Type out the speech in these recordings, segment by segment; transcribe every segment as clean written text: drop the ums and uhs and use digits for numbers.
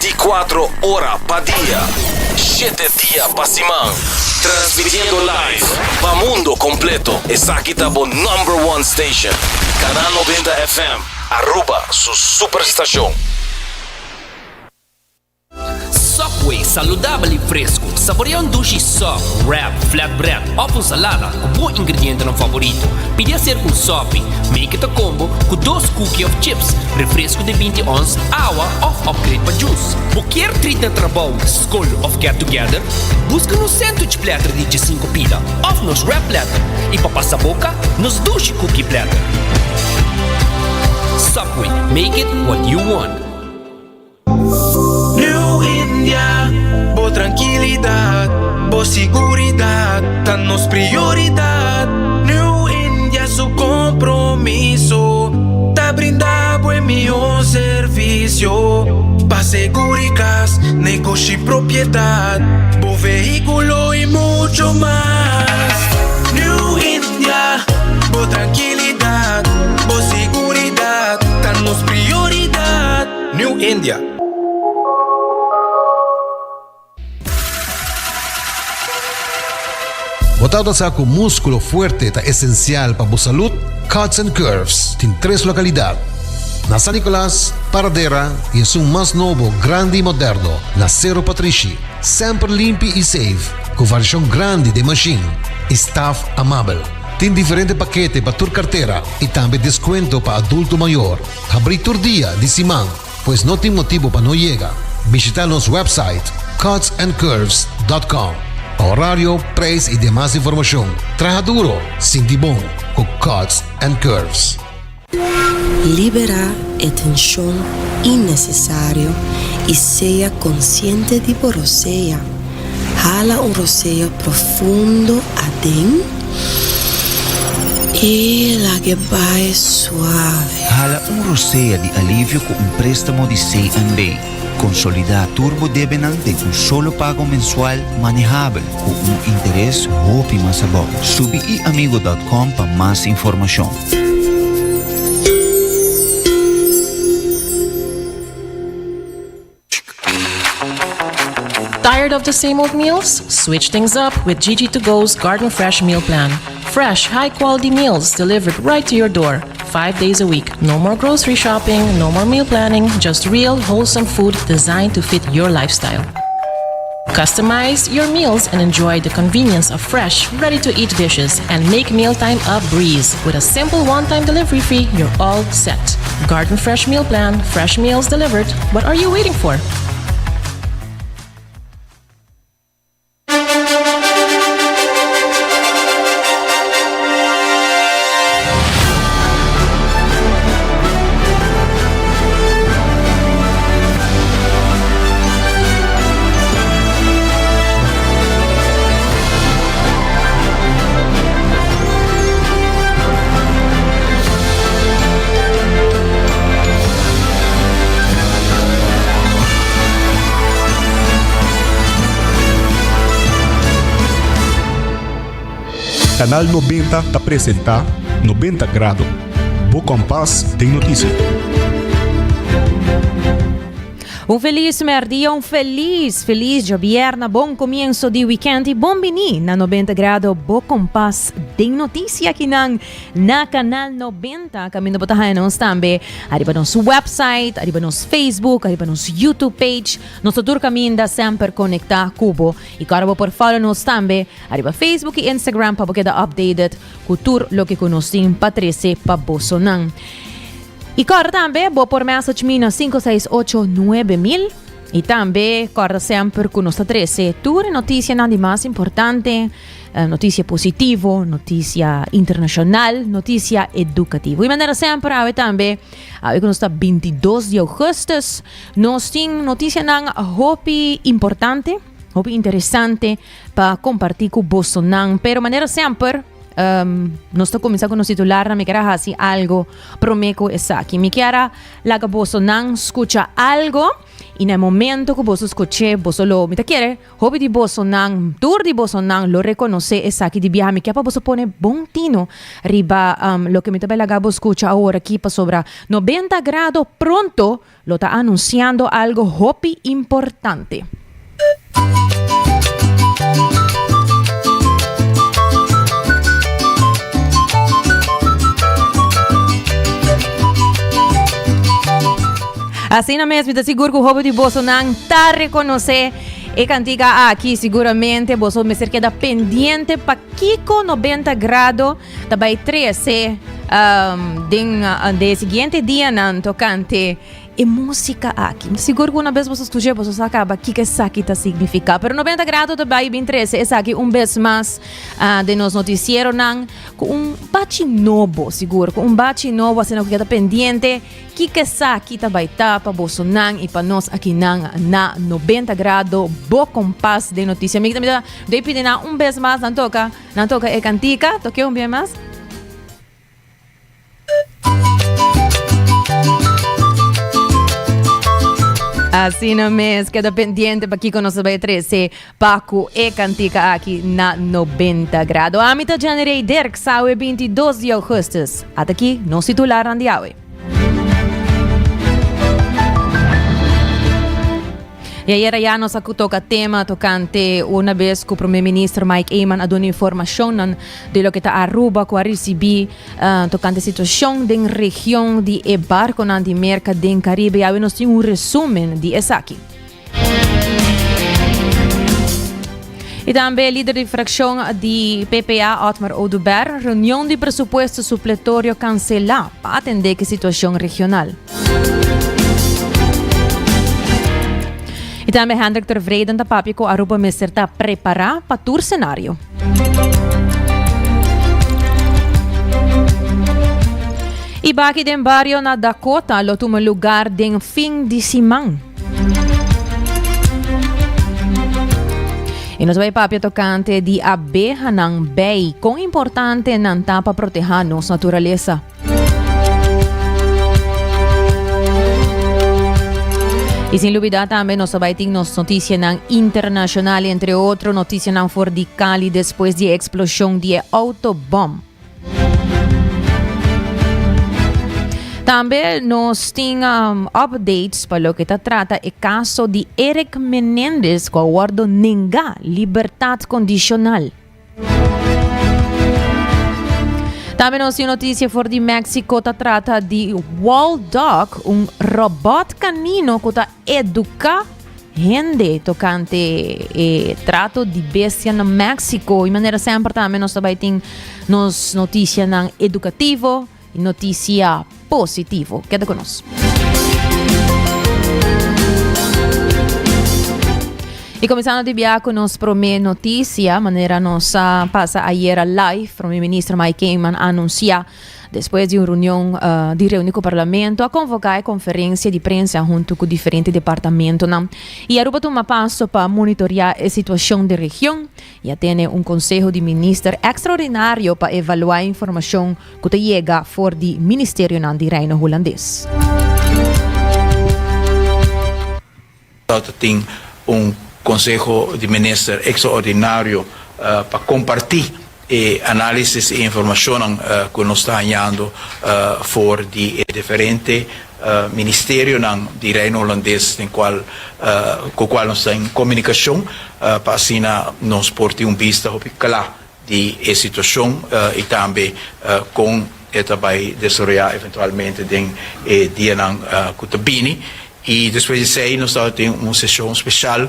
24 ora pa dia, shete dia pa siman. Transmitiendo live pa mundo completo. Esaki ta bo number one station. Canal 90 FM, Aruba su superstacion. Subway, saludabel y fresco. Saborea un dushi sub, wrap, flatbread of un salada cu bo ingredientenan favorito. Pidi hacer cu un sopi. Make it a combo cu dos cookie of chips, refresco di binti ons, awa of upgrade pa juice. Bo kier treat na trabou, scol of get together? Busca nos sandwich platter di diesinco pida of nos wrap platter y pa pasa boca, nos dushi cookie platter. Subway, make it what you want. New India, bo trankilidat, bo siguridat ta nos prioridat. New India su kompromiso ta brinda bo e mihó servisio pa seguri kas, negoshi, propiedat, bo vehíkulo i mucho mas. New India, bo trankilidat, bo siguridat ta nos prioridat. New India. Bo tabata sa ku múskulo fuerte ta esensial pa bo salud? Cuts and Curves tin tres lokalidat, na San Nicolas, Paradera i esun mas nobo, grandi i moderno, na Sero Patrishi. Semper limpi i safe, ku variashon grandi den mashin i staf amabel. Tin diferente pakete pa tur kartera i tambe deskuento pa adulto mayor. Habrí tur dia di siman, pues no tin motibu pa no yega. Bishita nos website cutsandcurves dot com pa horario, prijs i demas informashon. Traha duro, sinti bon ku Cuts and Curves. Liberá e tenshon innesesario i sea konsiente di bo rosea. Hala un rosea profundo aden i lag'e bai suave. Hala un rosea di alivio ku un préstamo di CNB. Konsolidá tur bo debenan den un solo pago mensual manehabel ku un interes hopi mas abou. Subi iamigo dòt kòm pa mas informashon. Tired of the same old meals? Switch things up with Gigi to Go's Garden Fresh Meal Plan. Fresh, high quality meals delivered right to your door, five days a week. No more grocery shopping, no more meal planning, just real, wholesome food designed to fit your lifestyle. Customize your meals and enjoy the convenience of fresh, ready to eat dishes and make mealtime a breeze. With a simple one time delivery fee, you're all set. Garden Fresh Meal Plan, fresh meals delivered. What are you waiting for? Canal 90 ta presenta 90 Grado, bo kompas den notisia. Un felis merdia, un felis, felis djabierna, bon comienzo di weekend y bon bini na 90 Grado, bo kompas den noticia kinan na Canal 90. Caminda bo ta haya nos tambe ariba nos website, ariba nos Facebook, ariba nos YouTube page. Nos ta tur caminda semper conecta cu bo. Y kora bo por follow nos tambe ariba Facebook y Instagram pa bo keda updated cu tur loke cu nos tin pa trece pa bosonan. Y corda tambe, bo por message mi na 568 9000. Y tambe corda semper cu nos ta trece tur e noticianan di mas importante, eh, noticia positivo, noticia internacional, noticia educativo. Y manera semper awe tambe, awe cu nos ta 22 di augustus, nos tin noticianan hopi importante, hopi interesante pa comparti cu bosonan. Pero manera semper, Um, nos ta kuminsá ku nos titularnan. Mi kier a hasi algo promé ku esaki. Mi kier a laga bosonan skucha algo. I na e momento ku boso skuch'é, boso lo, mi ta kere, hopi di bosonan, tur di bosonan lo rekonosé esaki di biaha. Mi ke pa boso pone bon tino riba loke mi ta bai laga bo skucha awor aki, pasobra 90 Grado pronto lo ta anunsiando algo hopi importante. Asina mes, mi ta sigur ku hopi di bosonan ta rekonosé e kantika aki. Siguramente boso mester keda pendiente pakiko 90 Grado ta bai trese um, den de siguiente dianan tokante E música aki. Mi sigur ku una bes boso skuch'é boso sa kaba kiko esaki ta signifiká. Pero 90 Grado ta bai bin trese esaki un bes mas den nos notisieronan ku un bachi nobo sigur. Ku un bachi nobo asina ku keda pendiente kiko esaki ta bai ta pa bosonan i pa nos akinan na 90 Grado bo kompas den notisia. Mi ta dei pidi nan un bes mas nan toka nan toka e kantika. Tok'é un bes mas. Asina mes, keda pendiente pa kiko nos ta bai trece pa ku e kantika aki na 90 grado. Ami ta Jenny Ray Dirks, awe 22 di augustus. Ata aki nos titularnan di awe. Y ayera ya nos a toca tema tocante una vez cu Prome Minister Mike Eman a duna informacionnan di loke ta Aruba cu a ricibi uh, tocante situacion den region di e barconan di Merca den Caribe. Y awe nos tin un resumen di esaki. Y tambe lider di fraccion di PPA, Otmar Oduber, reunion di presupuesto supletorio cancela pa atende cu situacion regional. Y tambe Hendrik Tervreden ta papia cu Aruba mester ta prepara pa tur scenario. Y baki den bario na Dakota lo tuma lugar den fin di siman. Y nos bay papia tocante di abehanan bij. Con importante nan ta pa proteha nos naturalesa. Y sin lubida tambe nos ta bay tin nos noticianan internacional, entre otro noticianan for di Cali despues di e explosion di e autobom. Tambe nos tin um, updates pa loke ta trata e caso di Eric Menendez cu a wordo nenga libertad condicional. Tambe nos tin noticia for di Mexico ta trata di Wall Dog, un robot canino cu ta educa hende tocante e trato di bestia na Mexico. Y manera semper tambe nos ta bay tin nos noticianan educativo y noticia positivo. Keda con nos. Y comenzando di bia con nos prome noticia, manera nos a pasa ayer a live, Prome Minister Mike Eman a anuncia despues di un reunion uh, di reuni cu Parlamento, a convoca e conferencia di prensa hunto cu diferente departamentonan. Y Aruba tuma paso pa monitorea e situacion den region y a tene un conseho di minister extraordinario pa evalua e informacion ku ta yega for di ministerionan di Reino Hulandes. Ta tin un Conseho di Minister extraordinario pa comparti e analisis y informacionnan cu nos ta hañando for di e diferente ministerionan di Reino Hulandes den cual cu cual nos ta en comunicacion pa asina nos por tin un bista hopi cla di e situacion y tambe con e ta bay desaroya eventualmente den e dianan cu ta bini. Y despues di esey nos ta tin un sesion special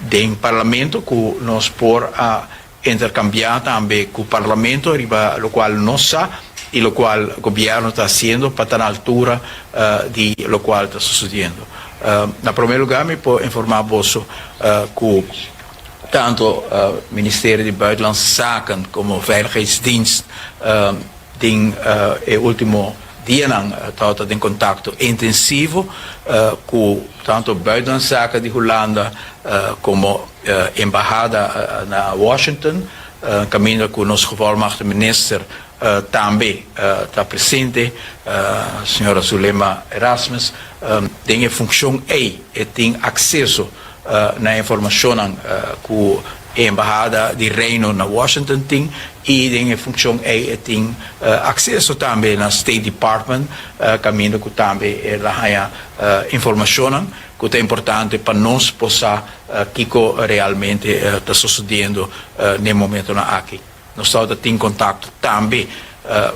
den Parlamento cu nos por a intercambia tambe cu Parlamento riba locual nos sa y locual Gobierno ta haciendo pa ta na altura di locual ta sucediendo. Na prome lugar mi por informa boso cu Tanto Ministerio di Buitenlandse Zaken como Veiligheidsdienst den e ultimo dianan tabata den contacto intensivo cu tanto Buitenlandse Zaken di Hulanda como Embahada na Washington, caminda cu nos Gevolmachtigde Minister. tambe ta presente, señora Zulema Erasmus. Den e funcion ey e tin acceso na informacionnan cu e embahada di Reino na Washington tin y den e funcion ey e tin acceso tambe na State Department caminda cu tambe el a haya informacionnan cu ta importante pa nos por sa kico realmente ta sosodiendo n'e momentonan aki. Nos tabata tin contacto tambe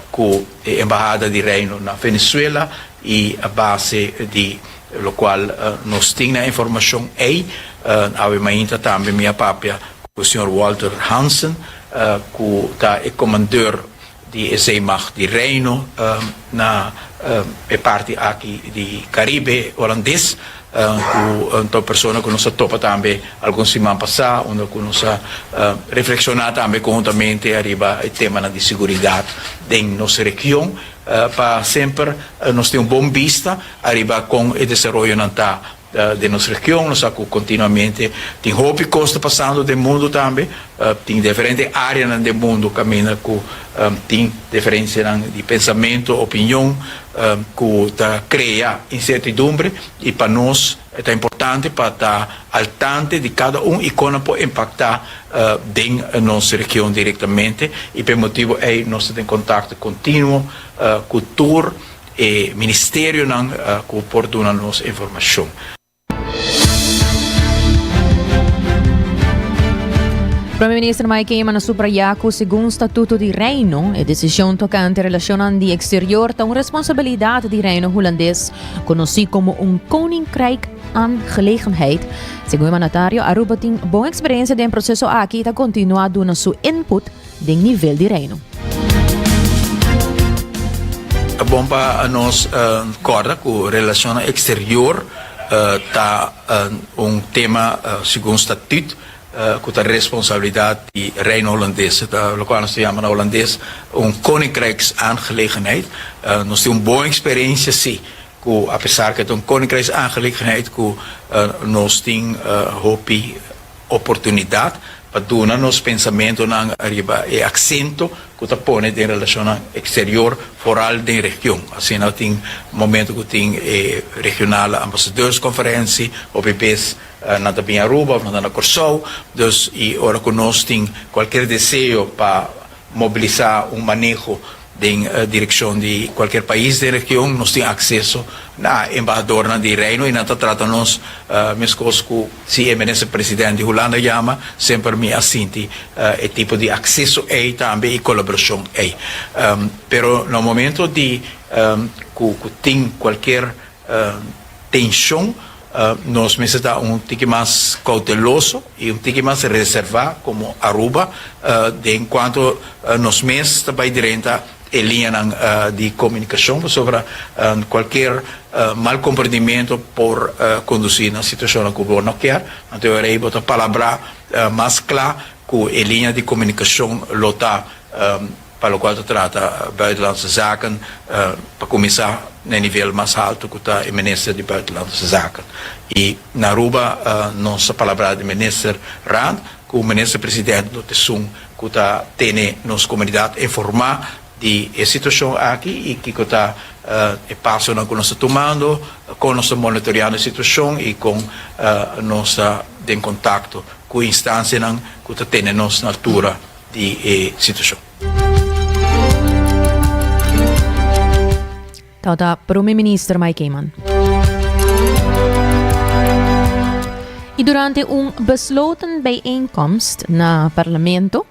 cu e embahada di Reino na Venezuela y a base di locual nos tin na informacion ey, awe mainta tambe mi a papia cu señor Walter Hansen cu ta e comandeur di e zeemacht di Reino na e parti aki di Caribe Holandes cu ta un persona cu nos a topa tambe algun siman pasa unda cu nos a reflexiona tambe conhuntamente ariba e temanan di seguridad den nos region pa semper nos tin un bon bista ariba con e desaroyonan ta Den nos region nos sa ku kontinuamente tin hopi kos ta pasando den mundu tambe. Tin diferente áreanan den mundu kaminda ku tin diferensianan di pensamentu, opinion ku ta krea insertidumbre i pa nos ta importante pa ta al tante di kada un i kon nan por impaktá den nos region direktamente i pa e motibu ei nos ta den kontakto kontinuo ku tur E ministerionan ku por duna nos informashon. Prome Minister Mike Eman a subraya cu segun Statuto di Reino, e decision tocante relacionnan di exterior ta un responsabilidad di Reino Hulandes, conoci como un Koninkrijk aangelegenheid. Segun e mandatario, Aruba tin bon experiencia den proceso aki y ta continua duna su input den nivel di Reino. Ta bon pa nos kòrda ku relashonnan eksterior ta un tema segun statut ku ta responsabilidat di Reino Holandes. Ta lokual nos ta yama na holandes un koninkrijksaangelegenheid. Nos tin un bon eksperensia si ku apesar ku e ta un koninkrijksaangelegenheid ku nos tin hopi oportunidat pa duna nos pensamentonan riba e aksento ku ta pone den relashonnan eksterior, foral den region. Asina tin momento ku tin e regionale ambasadeurskonferentie, hopi bes nan ta bin Aruba òf nan ta na Kòrsou. Dus i ora ku nos tin kualkier deseo pa mobilisá un maneho Den direkshon di kualkier pais den region nos tin akseso na embahadornan di Reino i nan ta trata nos meskos ku si e minister president di Hulanda yama, semper mi a sinti e tipo di akseso ei tambe i kolaborashon ei. Pero na momento di ku tin kualkier tenshon nos mester ta un tiki mas kouteloso i un tiki mas reservá komo Aruba den kuanto nos mes ta bai drenta e liñanan di komunikashon pasobra kualkier mal komprendimentu por kondusí na situashonnan ku bo no kier. Anto e ora ei bo ta palabrá mas kla ku e liña di komunikashon lo ta. Pa lokual ta trata Buitenlandse Zaken, pa kuminsá na e nivel mas haltu ku ta e Minister di Buitenlandse Zaken. I na Aruba nos a palabrá di Minister Rand ku Minister President lo ta esun ku ta tene nos komunidat informá di e situashon aki i kiko ta e pasonan ku nos ta tumando, kon nos ta monitoreando e situashon i kon nos ta den kontakto ku instansianan ku ta tene nos na altura. di e situashon. Tabata Prome Minister Mike Eman. Y durante un besloten bijeenkomst na Parlamento,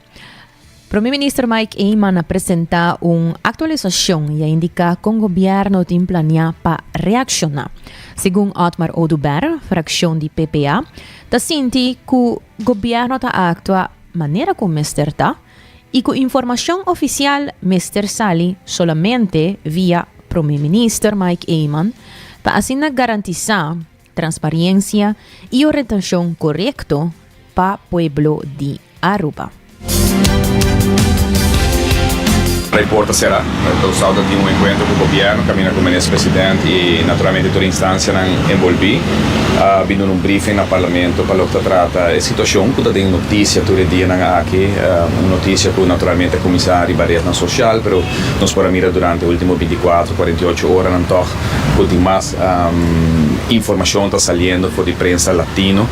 Prome Minister Mike Eman a presenta un actualisacion y a indica con gobierno tin planea pa reacciona. Segun Otmar Oduber, fraccion di PPA, ta sinti cu gobierno ta actua manera ku mester ta i ku informashon ofisial mester sali solamente via Prome Minister Mike Eman pa asina garantisá transparensia i orientashon korekto pa pueblo di Aruba. Rey Porta sera. Nos ta tin un encuentro cu gobierno, caminda cu Minister President y naturalmente tur instancianan envolvi. a bin duna un briefing na Parlamento pa loke ta trata e situacion cu ta den noticia tur e dianan aki. Un noticia cu naturalmente a cuminsa riba rednan social, pero nos por a mira durante e ultimo binticuatro, cuarenta y ocho oranan tog cu tin mas informacion ta saliendo for di prensa latino.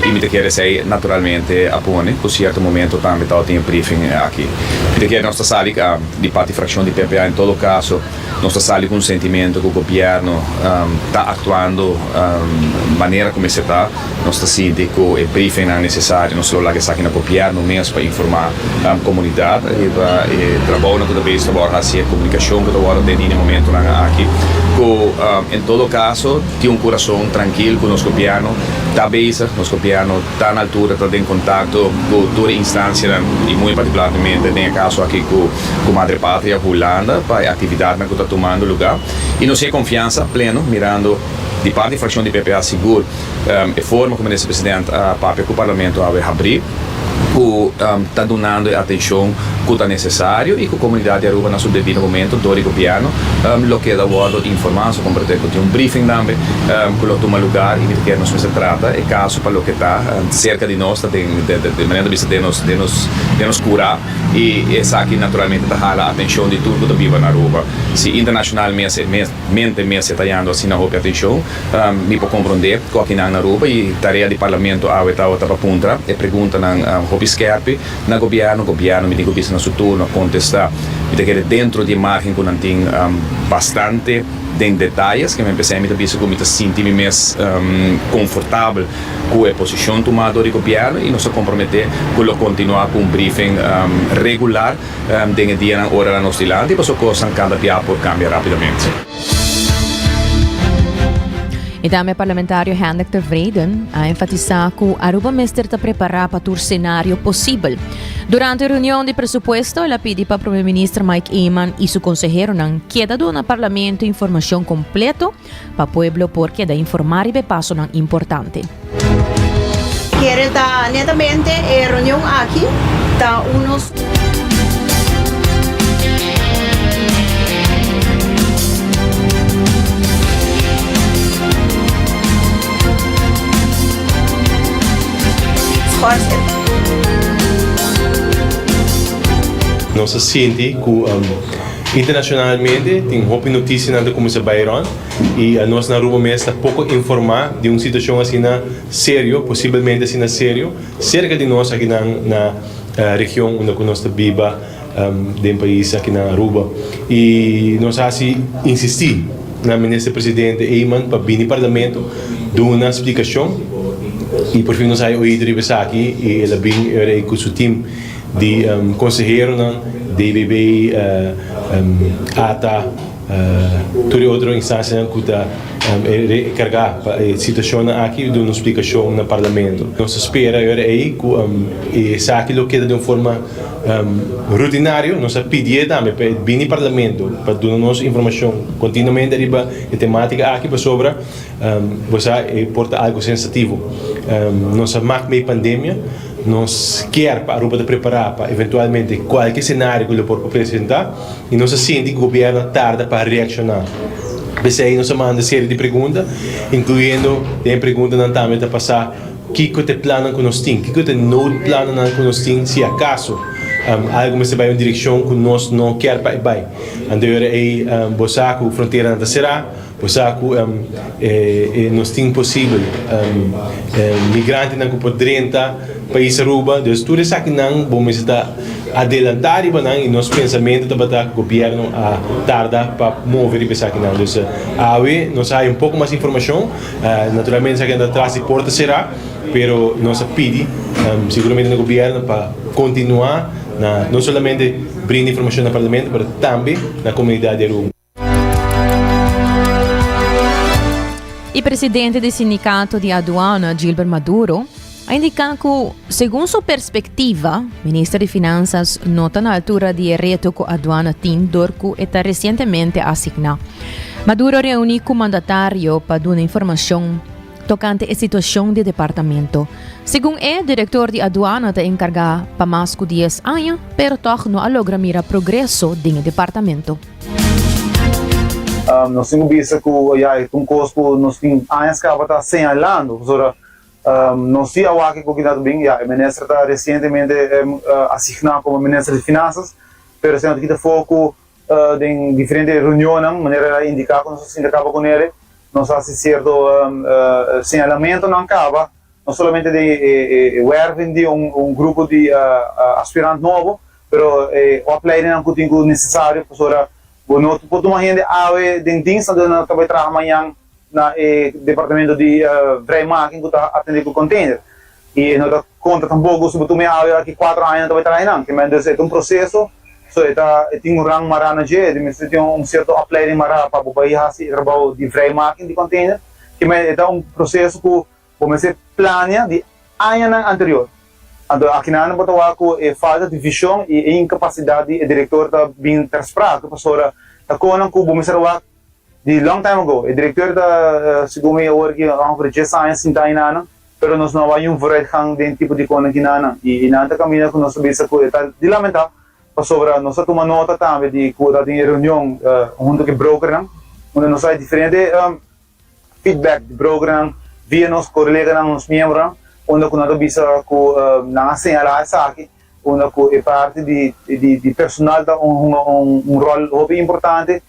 Y mi ta kere esey naturalmente a pone cu cierto momento tambe tabatin e briefing aki. Mi ta kere nos ta sali di parti fraccion di PPA en todo caso. Nos ta sali cu un sentimento cu gobierno ta actuando manera cu mester ta. Nos ta sinti cu e briefingnan necesario nos lo laga esaki na gobierno mes pa informa comunidad riba e trabounan cu ta bezig ta worde haci, e comunicacion cu ta worde teni na e momentonan aki. Cu en todo caso tin un curason trankil cu nos gobierno ta bezig, nos gobierno ta na altura, ta den contacto cu tur e instancianan y muy particularmente den e caso aki cu Ku Madre Patria Hulanda pa e aktividatnan ku ta tumando lugá i nos e konfiansa pleno mirando di parti frakshon di PPA sigur e forma ku Minister President a papia ku Parlamento awe habrí ku ta dunando e atenshon ku ta nesesario i ku komunidat di Aruba na su debido momento dor di gobièrnu lo keda wòrdu informá. So komprendé ku tin un briefing tambe ku lo tuma lugar i mi ta kere nos mester trata e kaso pa loke ta serka di nos ta den di manera ta bisa den nos den nos den nos kurá. I esaki naturalmente ta hala atencion di tur cu ta biba na Aruba. Si internacional mes e mes mente mes e ta yando asina hopi atencion, mi por compronde cu akinan na Aruba y tarea di Parlamento awe tabata pa puntra e preguntanan hopi skerpi na gobierno. Gobierno mi tin cu bisa na su turno a contesta. Mi ta kere dentro di e margen cu nan tin bastante den detayes. Ke mi ta bisa cu mi ta sinti mi mes confortabel. Ku e posishon tumá dor di gobièrnu i nos a komprometé ku lo kontinuá ku un briefing regular den e dianan ora nos dilanti pasobra kosnan kada bia por kambia rápidamente. I tambe parlamentario Hendrik Tevreden a enfatisá ku Aruba mester ta prepará pa tur senario posibel. Durante e reunion di presupuesto el a pidi pa Prome Minister Mike Eman i su konseheronan keda duna Parlamento informashon kompleto Pa pueblo por keda informá riba e pasonan importante. Kere ta netamente e reunion aki ta uno. Nos a sinti ku. Internacionalmente tin hopi noticianan ta cuminsa bay rond y anos na Aruba mes ta poco informa di un situacion asina serio, posibelmente asina serio, cerca di nos akinan na region unda cu nos ta biba den pais akinan Aruba. Y nos a haci insisti na Minister Presidente Eman pa bini Parlamento duna splicacion y por fin nos a haya oido riba esaki y el a bin e ora ey cu su team. Di konseheronan, DBB, ata, tur e otro instansianan ku ta enkargá pa e situashonnan aki duna un splikashon na Parlamento. Nos ta spera e ora ei ku esaki lo keda den un forma rutinario. Nos a pidié tambe pa e bini Parlamento pa duna nos informashon kontinuamente riba e tematika aki pasobra bo sa e por ta algu sensativo. Nos a mak mei pandemia. Nos kier pa Aruba ta prepara pa eventualmente kualke senario ku lo por presenta i nos a sinti ku gobierno a tarda pa reakshoná. P'esei nos a manda serie di pregunta, inkluyendo den e preguntanan tambe ta pasá kiko ta e plannan ku nos tin, kiko ta e noodplannan ku nos tin si akaso algu mester bai un direkshon ku nos no kier pa e bai. Anto e ora ei bo sa ku fronteranan ta será. Bo sa ku nos tin posibel migrantenan ku por drenta pais Aruba, dus tur esakinan bo mester ta adelantá riba nan i nos pensamentu tabata ku gobièrnu a tarda pa move riba esakinan. Dus awe nos a haya un poko mas informashon, naturalmente esakinan ta tras di porta será, pero nos a pidi siguramente na gobièrnu pa kontinuá na no solamente brinda informashon na parlamento pero tambe na komunidat di Aruba. E presidente di sindicato di aduana, Gilbert Maduro, a indica cu, segun su perspectiva, minister di Finanzas no ta na altura di e reto cu aduana tin dor cu e ta recientemente asigna. Maduro a reuni cu mandatario pa duna informacion tocante e situacion di departamento. Segun e, director di aduana ta encarga pa mas cu dies aña, pero toch no a logra mira progreso den e departamento. Nos tin ku bisa ku ya e ta un kos ku nos tin añas kaba ta señalando pasobra nos si a wak ku kinan ta bin. Ya e minister ta resientemente asigná komo minister di Finansas, pero esei no ta kita afó ku den diferente reunionnan manera el a indiká ku nos a sinta kaba ku nele nos a hasi sierto señalamentonan kaba no solamente den e werving di un grupo di aspirant nobo pero e opleidingnan ku tin ku nesesario pasobra Bo no por tuma hende awe den dienst anto nan ta bai traha mañan na e departamento di vrijmaking ku ta atende ku container. I e no ta konta tampoko si bo tuma e awe aki kuater aña nan ta bai traha einan. Kimen dus e ta un proseso, so e ta e tin un rang mará na dje, e mester tin un sierto opleiding mará pa bo bai hasi e trabou di vrijmaking di container. Kimen e ta un proseso ku bo mester plania di añanan anterior. Anto akinan bo ta wak ku e falta di vishon i e inkapasidat di e direktor ta bin ter sprake pasobra ta konan ku bo mester a wak di long time ago. E direktor ta segun mi awor ki ongeveer dies aña sinta einanan pero nos no a wak yun vooruitgang den tipo di konan kinanan i nan ta kaminda ku nos ta bisa ku e ta di lamenta pasobra nos a tuma nota tambe di ku ta tin e reunion hunto ku e brokernan unda nos a hay diferente feedback di brokernan via nos coleganan, nos miembronan, unda cu nan ta bisa cu nan a señala esaki, unda cu e parti di di personal ta hunga un rol hopi importante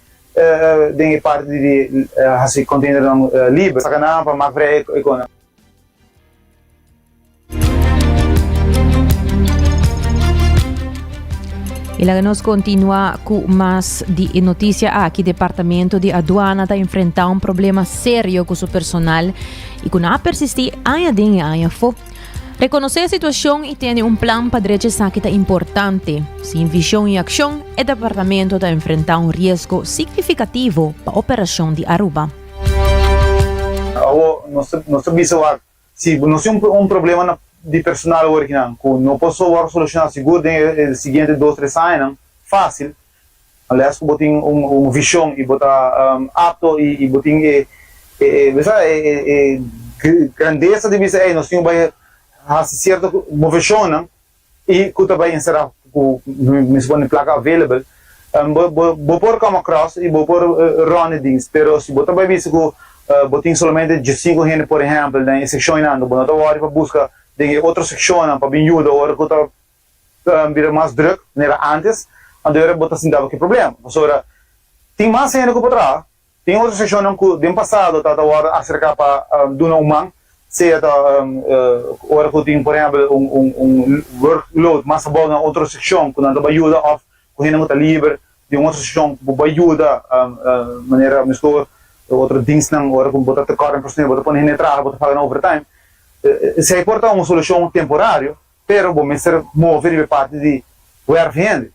den e parti di haci containernan liber. Saca nan pa mak vrij e conan. Y laga nos continua cu mas di e noticia aki. Departamento di Aduana ta enfrenta un problema serio cu su personal y cu na a persisti aña den y aña fo. Reconoce e situacion y tene un plan pa drecha esaki ta importante. Sin vision y accion, e departamento ta enfrenta un riesgo significativo pa operacion di Aruba. Awo nos ta bisa wak Si nos tin un problema di personal awor akinan ku no por wòrdu solushoná sigur den e siguiente dos tres añanan fásil, unless ku bo tin un vishon i bo ta apto i bo tin e e grandesa di bisa ey nos tin ku bai hasi sierto moveshonnan y cu ta bay encera cu mi supone placa available, bo por come across y bo por run e dienst, pero si bo ta bay bisa cu bo tin solamente diescinco hende por ehempel den e seccion eynan, bo no ta worry pa busca den e otro seccionnan pa bin yuda ora cu ta bira mas druk manera antes, anto ora bo ta sinta bo ki problema, pasobra tin mas hende cu por traha. Tin otro sekshonnan ku den pasado tabata wòrdu aserká pa duna un man, sea ta ora ku tin por ehèmpel un workload mas abou na otro sekshon ku nan ta bai yuda òf ku hende ku ta liber di un otro sekshon ku bo bai yuda manera meskos otro dienstnan ora ku bo ta tekort den personeel bo ta pone hende traha bo ta paga nan overtime. Esei por ta un solushon temporario pero bo mester move riba e parti di wèrf hende.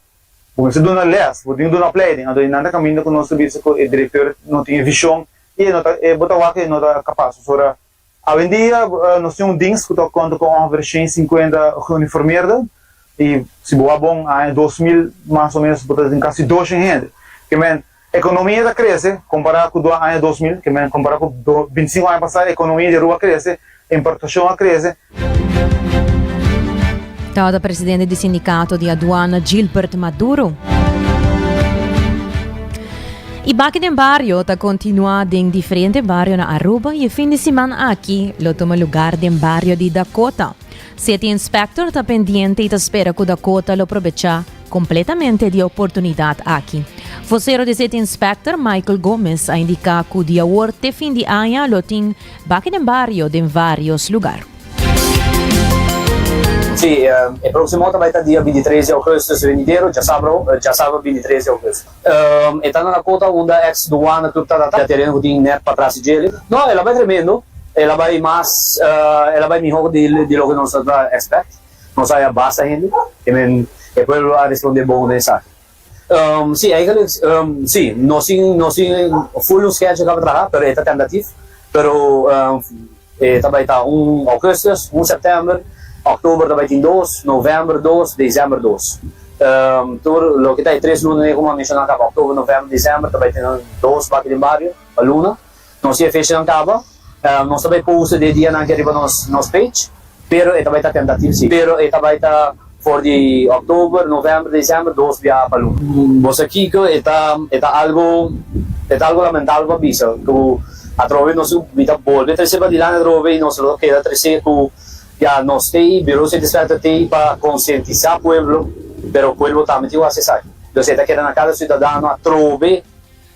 Bo mester duna les, bo tin ku duna opleiding. Anto nan ta kaminda ku nos ta bisa ku e direkteur no tin e vishon i e no ta e bo ta wak e no ta kapas. Pasobra awendia nos tin un dienst ku ta konta ku ongeveer shen sinkuenta geuniformeerden i si bo wak bon aña 2000 mas o menos bo ta tin kasi doshen hende. Ke men ekonomia ta krese kompará ku aña 2000, ke men kompará ku bintisinku aña pasá ekonomia di Aruba a krese, importashon a krese. Tabata presidente di sindicato di aduana Gilbert Maduro. Y Baki den Bario ta continua den diferente bario na Aruba y e fin di siman aki lo tuma lugar den bario di Dakota. City Inspector ta pendiente y ta spera cu Dakota lo probecha completamente di e oportunidad aki. Vocero di City Inspector Michael Gomez a indica cu di awor te fin di aña lo tin Baki den bario den varios lugar. Sí, e próksimo ta bai ta dia bintitres di ougùstùs venidero, djasabra, djasabra bintitres di ougùstùs. E ta na Dakota unda ex douane tur ta ta tereno ku tin nèt patras di djele. No, el a bai tremendo, el a bai mas, el a bai mihó di di loke nos ta expect. Nos a haya basta hende, i men e pueblo a responde bon den esaki. Sí, eigenlijk, sí, nos tin, nos tin full un schedule kaba traha, pero e ta tentatief, pero e ta bai ta un augustus, un september, oktober ta bai tin dos, november dos, december dos. Tur loke ta e tres luna ku mi a menshoná kaba, oktober, november, december, ta bai tin dos baki den bario pa luna. Nos tin e fechanan kaba, nos ta bai post e dianan aki riba nos nos page, pero e ta bai ta tentatief sí, pero e ta bai ta. For di òktober, novèmber, desèmber dos biaha pa luna. Bo sa kiko e ta e ta algo e ta algo lamentabel pa bisa ku atrobe nos mi ta bolbe trese padilanti atrobe i nos lo keda trese ku ya nos tei Bureau City Inspector tei pa konsientisá pueblo pero pueblo tambe tin ku hasi esaki. Entonces e ta keda na kada siudadano atrobe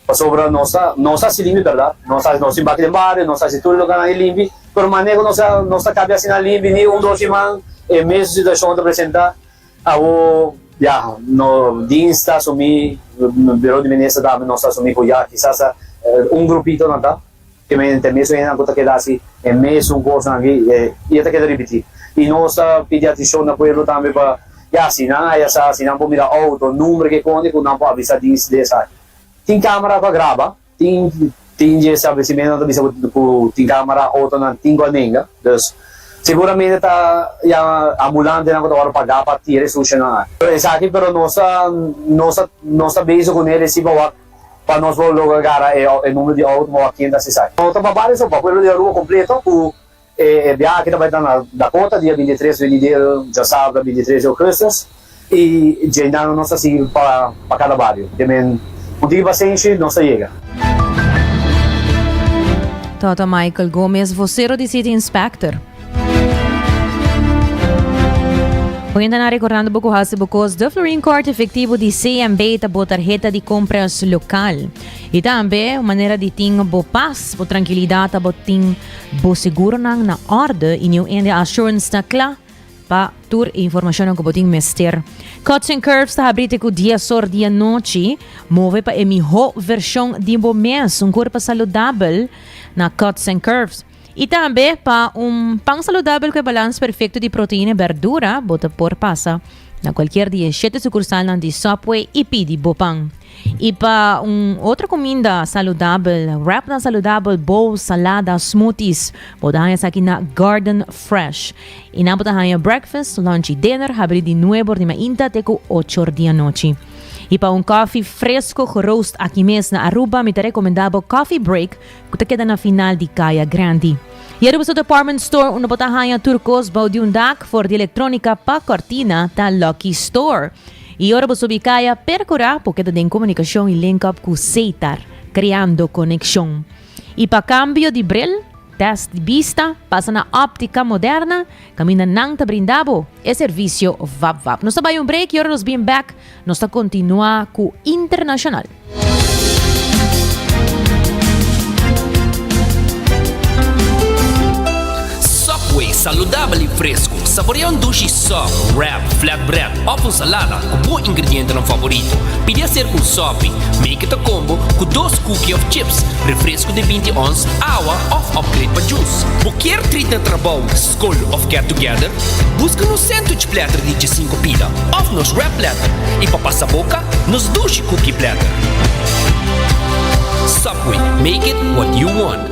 Pasobra nos ta nos ta hasi limpi bèrdat, nos ta nos tin baki den bario, nos ta hasi tur e lokanan ei limpi, pero manera ku nos ta nos ta kapia asina limpi ni un dos siman e mesun situashon ta presentá. Awor ya no dins ta asumí, Buro di Minister tambe nos ta asumí ku ya kisas ta un grupito nan ta ke men ta e mesun hendenan ku ta keda hasi e mesun kosnan aki i e ta keda ripití. I nos ta pidi atenshon na pueblo tambe pa ya si nan haya sa si nan por mira outo, number ke koni ku nan por avisa dins di esaki. Tin camera pa graba, tin tin dje establecimentonan ta bisa cu tin camera, otronan tin cu a nenga. Dus seguramente ta ya ambulantenan cu ta worde paga pa tira e sushonan aki. Esaki pero nos ta nos ta nos ta bezig cu ne recibo awor pa nos por logra gara e e numero di auto pa wak ken ta haci esaki. No ta pa bario so, pa pueblo di Aruba completo cu E biaha aki ta bai ta na Dakota dia 23 venidero djasabra 23 di augustus y djeinan nos ta sigui pa pa cada bario. Te men un tiki pasenshi nos ta yega. Tata Michael Gomez, vocero di City Inspector. Oyente na recordando bo cu haci bo cos de Florin Card efectivo di CMB ta bo tarheta di compras local. Y tambe un manera di tin bo paz, bo tranquilidad ta bo tin Bo seguronan na orde y New India Assurance ta cla pa tur e informacionnan cu bo tin mester. Cuts and Curves ta habri te cu dies or di anochi. Move pa e miho version di bo mes, un curpa saludabel na Cuts and Curves. Y tambe pa un pan saludabel cu e balans perfecto di proteina y berdura, bo ta por pasa na cualkier di e shete sucursalnan di Subway y pidi bo pan. Y pa un otro cuminda saludabel, wrapnan saludabel, bowls, salada, smoothies, bo ta haña esaki na Garden Fresh. Y nan bo ta haña breakfast, lunch y dinner, habri di nuebe or di mainta te cu ocho or di anochi. Y pa un koffie fresco geroost aki mes na Aruba, mi ta recomenda bo Coffee Break cu ta keda na final di Caya Grandi. Y Aruba su department store unda bo ta haña tur cos bou di un dak, for di electronica pa cortina, ta Lucky Store. I ora bo subi kaya, perkurá bo keda den komunikashon i link up ku Setar, kreando konekshon. I pa kambio di bril, tèst di bista, pasa na Óptica Moderna, kaminda nan ta brinda bo e servisio vap vap. Nos ta bai un break i ora nos bin bèk, nos ta kontinuá ku Internashonal. Subway, saludabel y fresco. Saborea un dushi sub, wrap, flatbread of un salada cu bo ingredientenan favorito. Pidi hacer un sopi. Make it a combo cu dos cookie of chips, refresco di binti ons, awa of upgrade pa juice. Bo kier treat na trabou, scol of get together? Busca nos sandwich platter di djesinco pida of nos wrap platter. Y pa pasa boca, nos dushi cookie platter. Subway, make it what you want.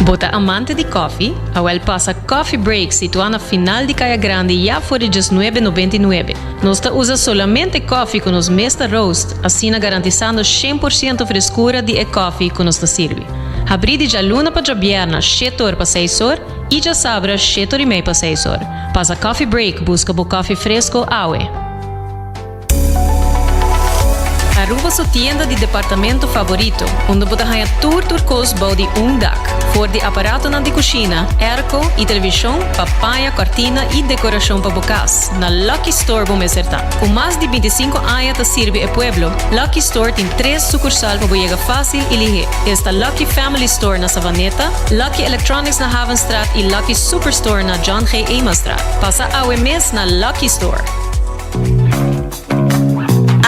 Bo ta amante di koffie? Awel pasa Coffee Break situá na final di Kaya Grandi ya for di djesnuebe nobenta i nuebe. Nos ta usa solamente koffie ku nos mes ta roast, asina garantisando 100% freskura di e koffie ku nos ta sirbi. Habrí di djaluna pa djabièrna shete or pa seis or i djasabra shete or i mei pa seis or. Pasa Coffee Break buska bo koffie fresco awe. Aruba su tienda di departamento favorito, unda bo ta haña tur tur kos bou di un dak. For di aparatonan di kushina, airco i televishon pa paña, kòrtina i dekorashon pa bo kas, na Lucky Store bo mester ta. Ku mas di bintisinko aña ta sirbi e pueblo, Lucky Store tin tres sukursal pa bo yega fásil i lihé. Esta Lucky Family Store na Savaneta, Lucky Electronics na Havenstraat i Lucky Superstore na John G. Emastraat. Pasa awe mes na Lucky Store!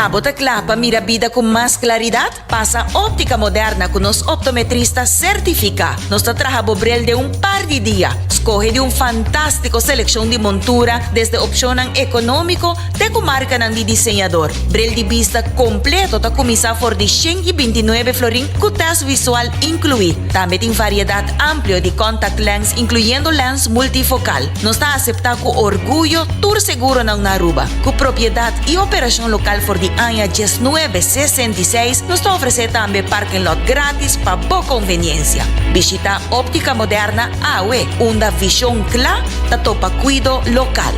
Abo ta kla pa mira bida ku mas klaridat? Pasa Óptica Moderna ku nos optometrista sertifiká. Nos ta traha bo bril den un par di dia. Skohe di un fantástiko selekshon di montura, desde opshonnan ekonómiko te ku markanan di diseñador. Bril di bista kompleto ta kuminsá for di 129 florin ku tèst visual inkluí. Tambe tin variedat amplio di contact lens inkluyendo lens multifokal. Nos ta aseptá ku orguyo tur seguronan na Aruba, ku propiedat i operashon lokal for di. aña 1966, nos ta ofresé tambe parking lot gratis pa bo konveniensia. Bishitá Óptica Moderna awe, unda vishon kla ta topa kuido lokal.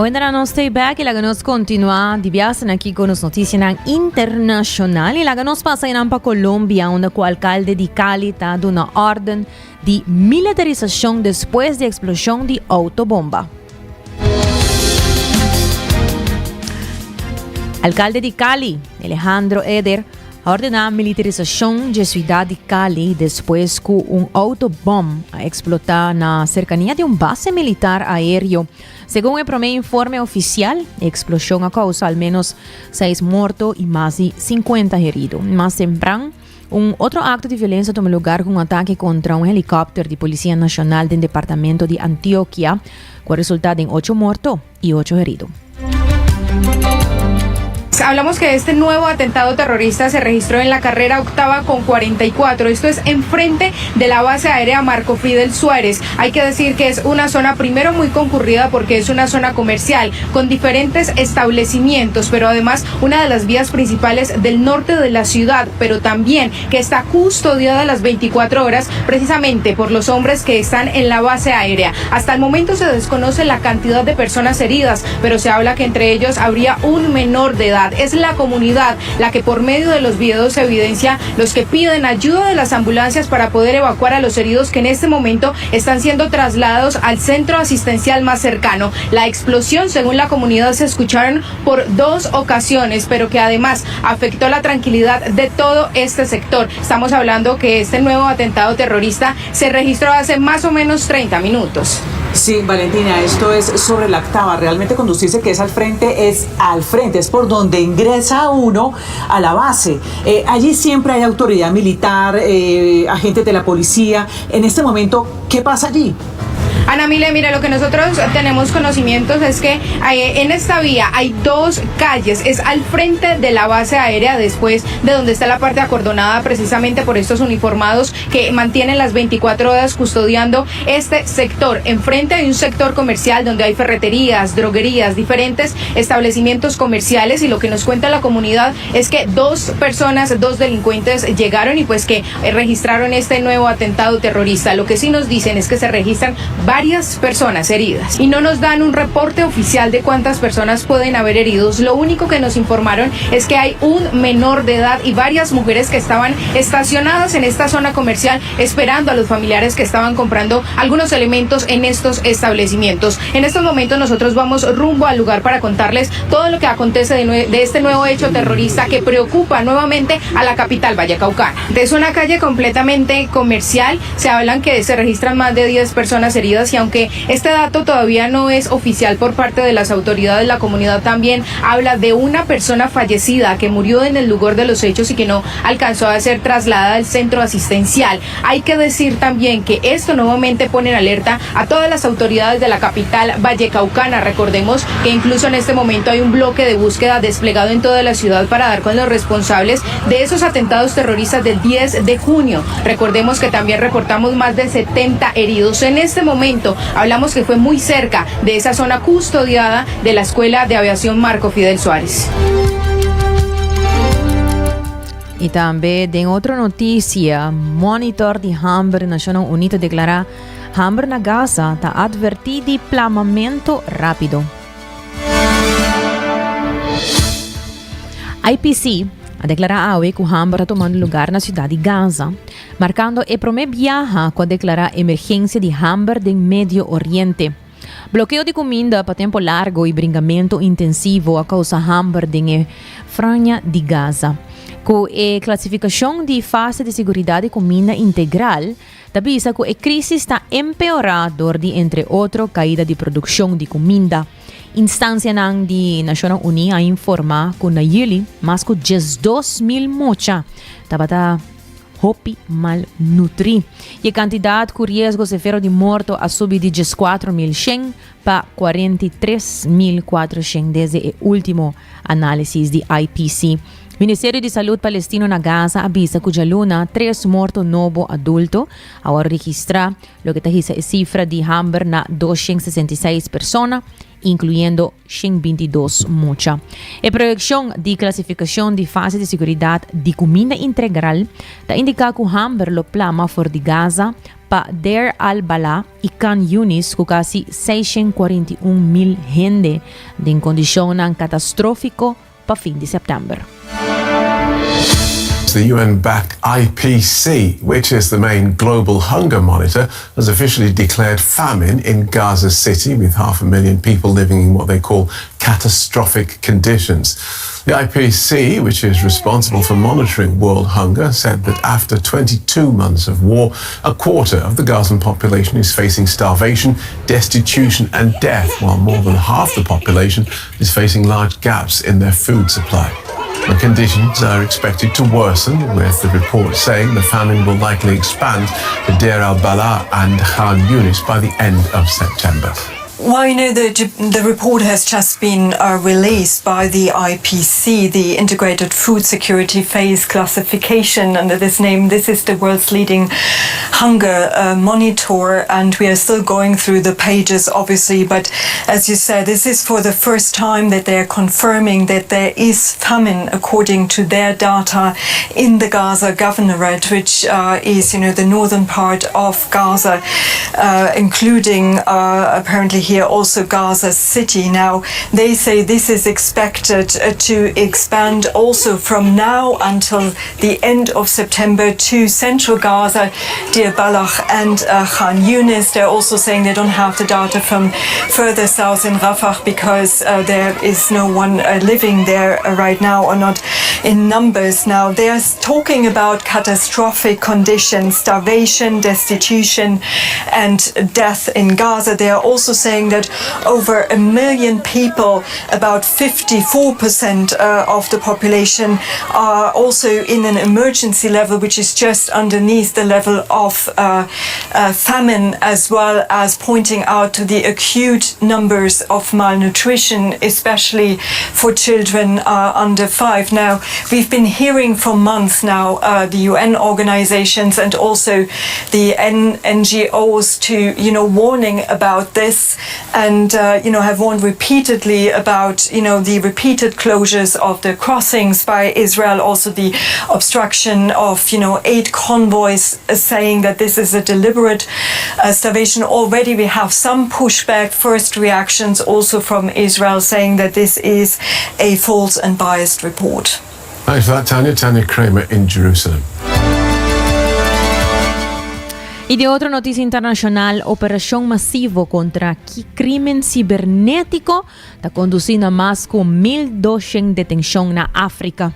Hoy nos stay back y laga nos continua di biasen aquí con nos noticianan internacional y laga nos pasa pa Colombia unda cu alcalde di Cali ta duna orden di militarizacion despues di explosion di autobomba. Alcalde di Cali, Alejandro Eder, a ordená militarisacion dje ciudad di Cali despues cu un autobom a explotá na cercania di un base militar aéreo. Segun e promé informe oficial, e explosion a causa al menos seis morto y mas di 50 herido. Mas tempran, un otro acto di violencia a tuma lugar cu un atake contra un helicopter di Policia Nacional den departamento di Antioquia, cu a resulta den ocho morto y ocho herido. Hablamos que este nuevo atentado terrorista se registró en la carrera octava con 44. Esto es enfrente de la base aérea Marco Fidel Suárez. Hay que decir que es una zona primero muy concurrida porque es una zona comercial con diferentes establecimientos, pero además una de las vías principales del norte de la ciudad, pero también que está custodiada las 24 horas precisamente por los hombres que están en la base aérea. Hasta el momento se desconoce la cantidad de personas heridas, pero se habla que entre ellos habría un menor de edad. Es la comunidad la que por medio de los videos evidencia los que piden ayuda de las ambulancias para poder evacuar a los heridos que en este momento están siendo trasladados al centro asistencial más cercano. La explosión, según la comunidad, se escucharon por dos ocasiones, pero que además afectó la tranquilidad de todo este sector. Estamos hablando que este nuevo atentado terrorista se registró hace más o menos 30 minutos. Sí, Valentina, esto es sobre la octava. Realmente conducirse que es al frente, es al frente, es por donde ingresa uno a la base. Eh, allí siempre hay autoridad militar, eh, agentes de la policía. En este momento, ¿qué pasa allí? Ana Mile, mira, lo que nosotros tenemos conocimientos es que eh, en esta vía hay dos calles, es al frente de la base aérea, después de donde está la parte acordonada precisamente por estos uniformados que mantienen las 24 horas custodiando este sector. Enfrente hay un sector comercial donde hay ferreterías, droguerías, diferentes establecimientos comerciales y lo que nos cuenta la comunidad es que dos personas, dos delincuentes llegaron y pues que eh, registraron este nuevo atentado terrorista. Lo que sí nos dicen es que se registran varias personas heridas y no nos dan un reporte oficial de cuántas personas pueden haber heridos. Lo único que nos informaron es que hay un menor de edad y varias mujeres que estaban estacionadas en esta zona comercial esperando a los familiares que estaban comprando algunos elementos en estos establecimientos. En estos momentos nosotros vamos rumbo al lugar para contarles todo lo que acontece de, de este nuevo hecho terrorista que preocupa nuevamente a la capital vallecaucana. Es una calle completamente comercial. Se hablan que se registran más de 10 personas heridas y aunque este dato todavía no es oficial por parte de las autoridades, la comunidad también habla de una persona fallecida que murió en el lugar de los hechos y que no alcanzó a ser trasladada al centro asistencial. Hay que decir también que esto nuevamente pone en alerta a todas las autoridades de la capital vallecaucana. Recordemos que incluso en este momento hay un bloque de búsqueda desplegado en toda la ciudad para dar con los responsables de esos atentados terroristas del 10 de junio. Recordemos que también reportamos más de 70 heridos. En este momento hablamos que fue muy cerca de esa zona custodiada de la Escuela de Aviación Marco Fidel Suárez. Y tambe den otro noticia, Monitor di Hamber Nacionnan Uní ta declara hamber na Gaza ta adverti di plamamento rapido. IPC a declara awe cu hamber ta tomando lugar na ciudad di Gaza, marcando e prome biaha cu a declara emergencia di hamber den Medio Oriente. Blokeo di kuminda pa tempu largu i bringamentu intensivo a kousa hamber den e Franja di Gaza. Ku e klasifikashon di fase di siguridat di kuminda integral, ta bisa ku e krísis ta empeorá dor di entre otro kaida di produkshon di kuminda. Instansianan di Nashonnan Uní a informá ku na yüli mas ku 12,000 mocha tabata hopi malnutrí. I e kantidat ku riesgo severo di morto a subi di 14,100 pa 43,400 desde e último análisis di IPC. Ministerio di Salud Palestino na Gaza a bisa ku djaluna tres morto nobo adulto a wòrdu registrá, loke ta hisa e sifra di hamber na 266 persona, inkluyendo 122 mucha. E proyekshon di klasifikashon di fase di siguridat di kuminda integral ta indiká ku hamber lo plama for di Gaza pa Deir al-Balah i Khan Yunis ku kasi 641 mil hende den kondishonnan katastrófiko pa fin di sèptèmber. The UN-backed IPC, which is the main global hunger monitor, has officially declared famine in Gaza City, with half a million people living in what they call catastrophic conditions. The IPC, which is responsible for monitoring world hunger, said that after 22 months of war, a quarter of the Gazan population is facing starvation, destitution, and death, while more than half the population is facing large gaps in their food supply. The conditions are expected to worsen, with the report saying the famine will likely expand to Deir al-Balah and Khan Yunis by the end of September. Well, you know, the, the report has just been uh, released by the IPC, the Integrated Food Security Phase Classification under this name. This is the world's leading hunger uh, monitor, and we are still going through the pages, obviously. But as you said, this is for the first time that they are confirming that there is famine, according to their data, in the Gaza governorate, which uh, is, you know, the northern part of Gaza, uh, including uh, apparently here also Gaza City. Now, they say this is expected uh, to expand also from now until the end of September to central Gaza, Deir Balah and uh, Khan Yunis. They're also saying they don't have the data from further south in Rafah because uh, there is no one uh, living there uh, right now or not in numbers. Now, they're talking about catastrophic conditions, starvation, destitution, and death in Gaza. They are also saying that over a million people, about 54% uh, of the population, are also in an emergency level, which is just underneath the level of uh, uh, famine, as well as pointing out to the acute numbers of malnutrition, especially for children uh, under five. Now, we've been hearing for months now uh, the UN organizations and also the N NGOs to, you know, warning about this and, uh, you know, have warned repeatedly about, you know, the repeated closures of the crossings by Israel, also the obstruction of, you know, aid convoys, uh, saying that this is a deliberate uh, starvation. Already we have some pushback, first reactions also from Israel saying that this is a false and biased report. Thanks for that, Tanya. Tanya Kramer in Jerusalem. Y di otro noticia internacional, operacion masivo contra crimen cibernetico ta conduci na mas cu 1.200 detencion na Africa.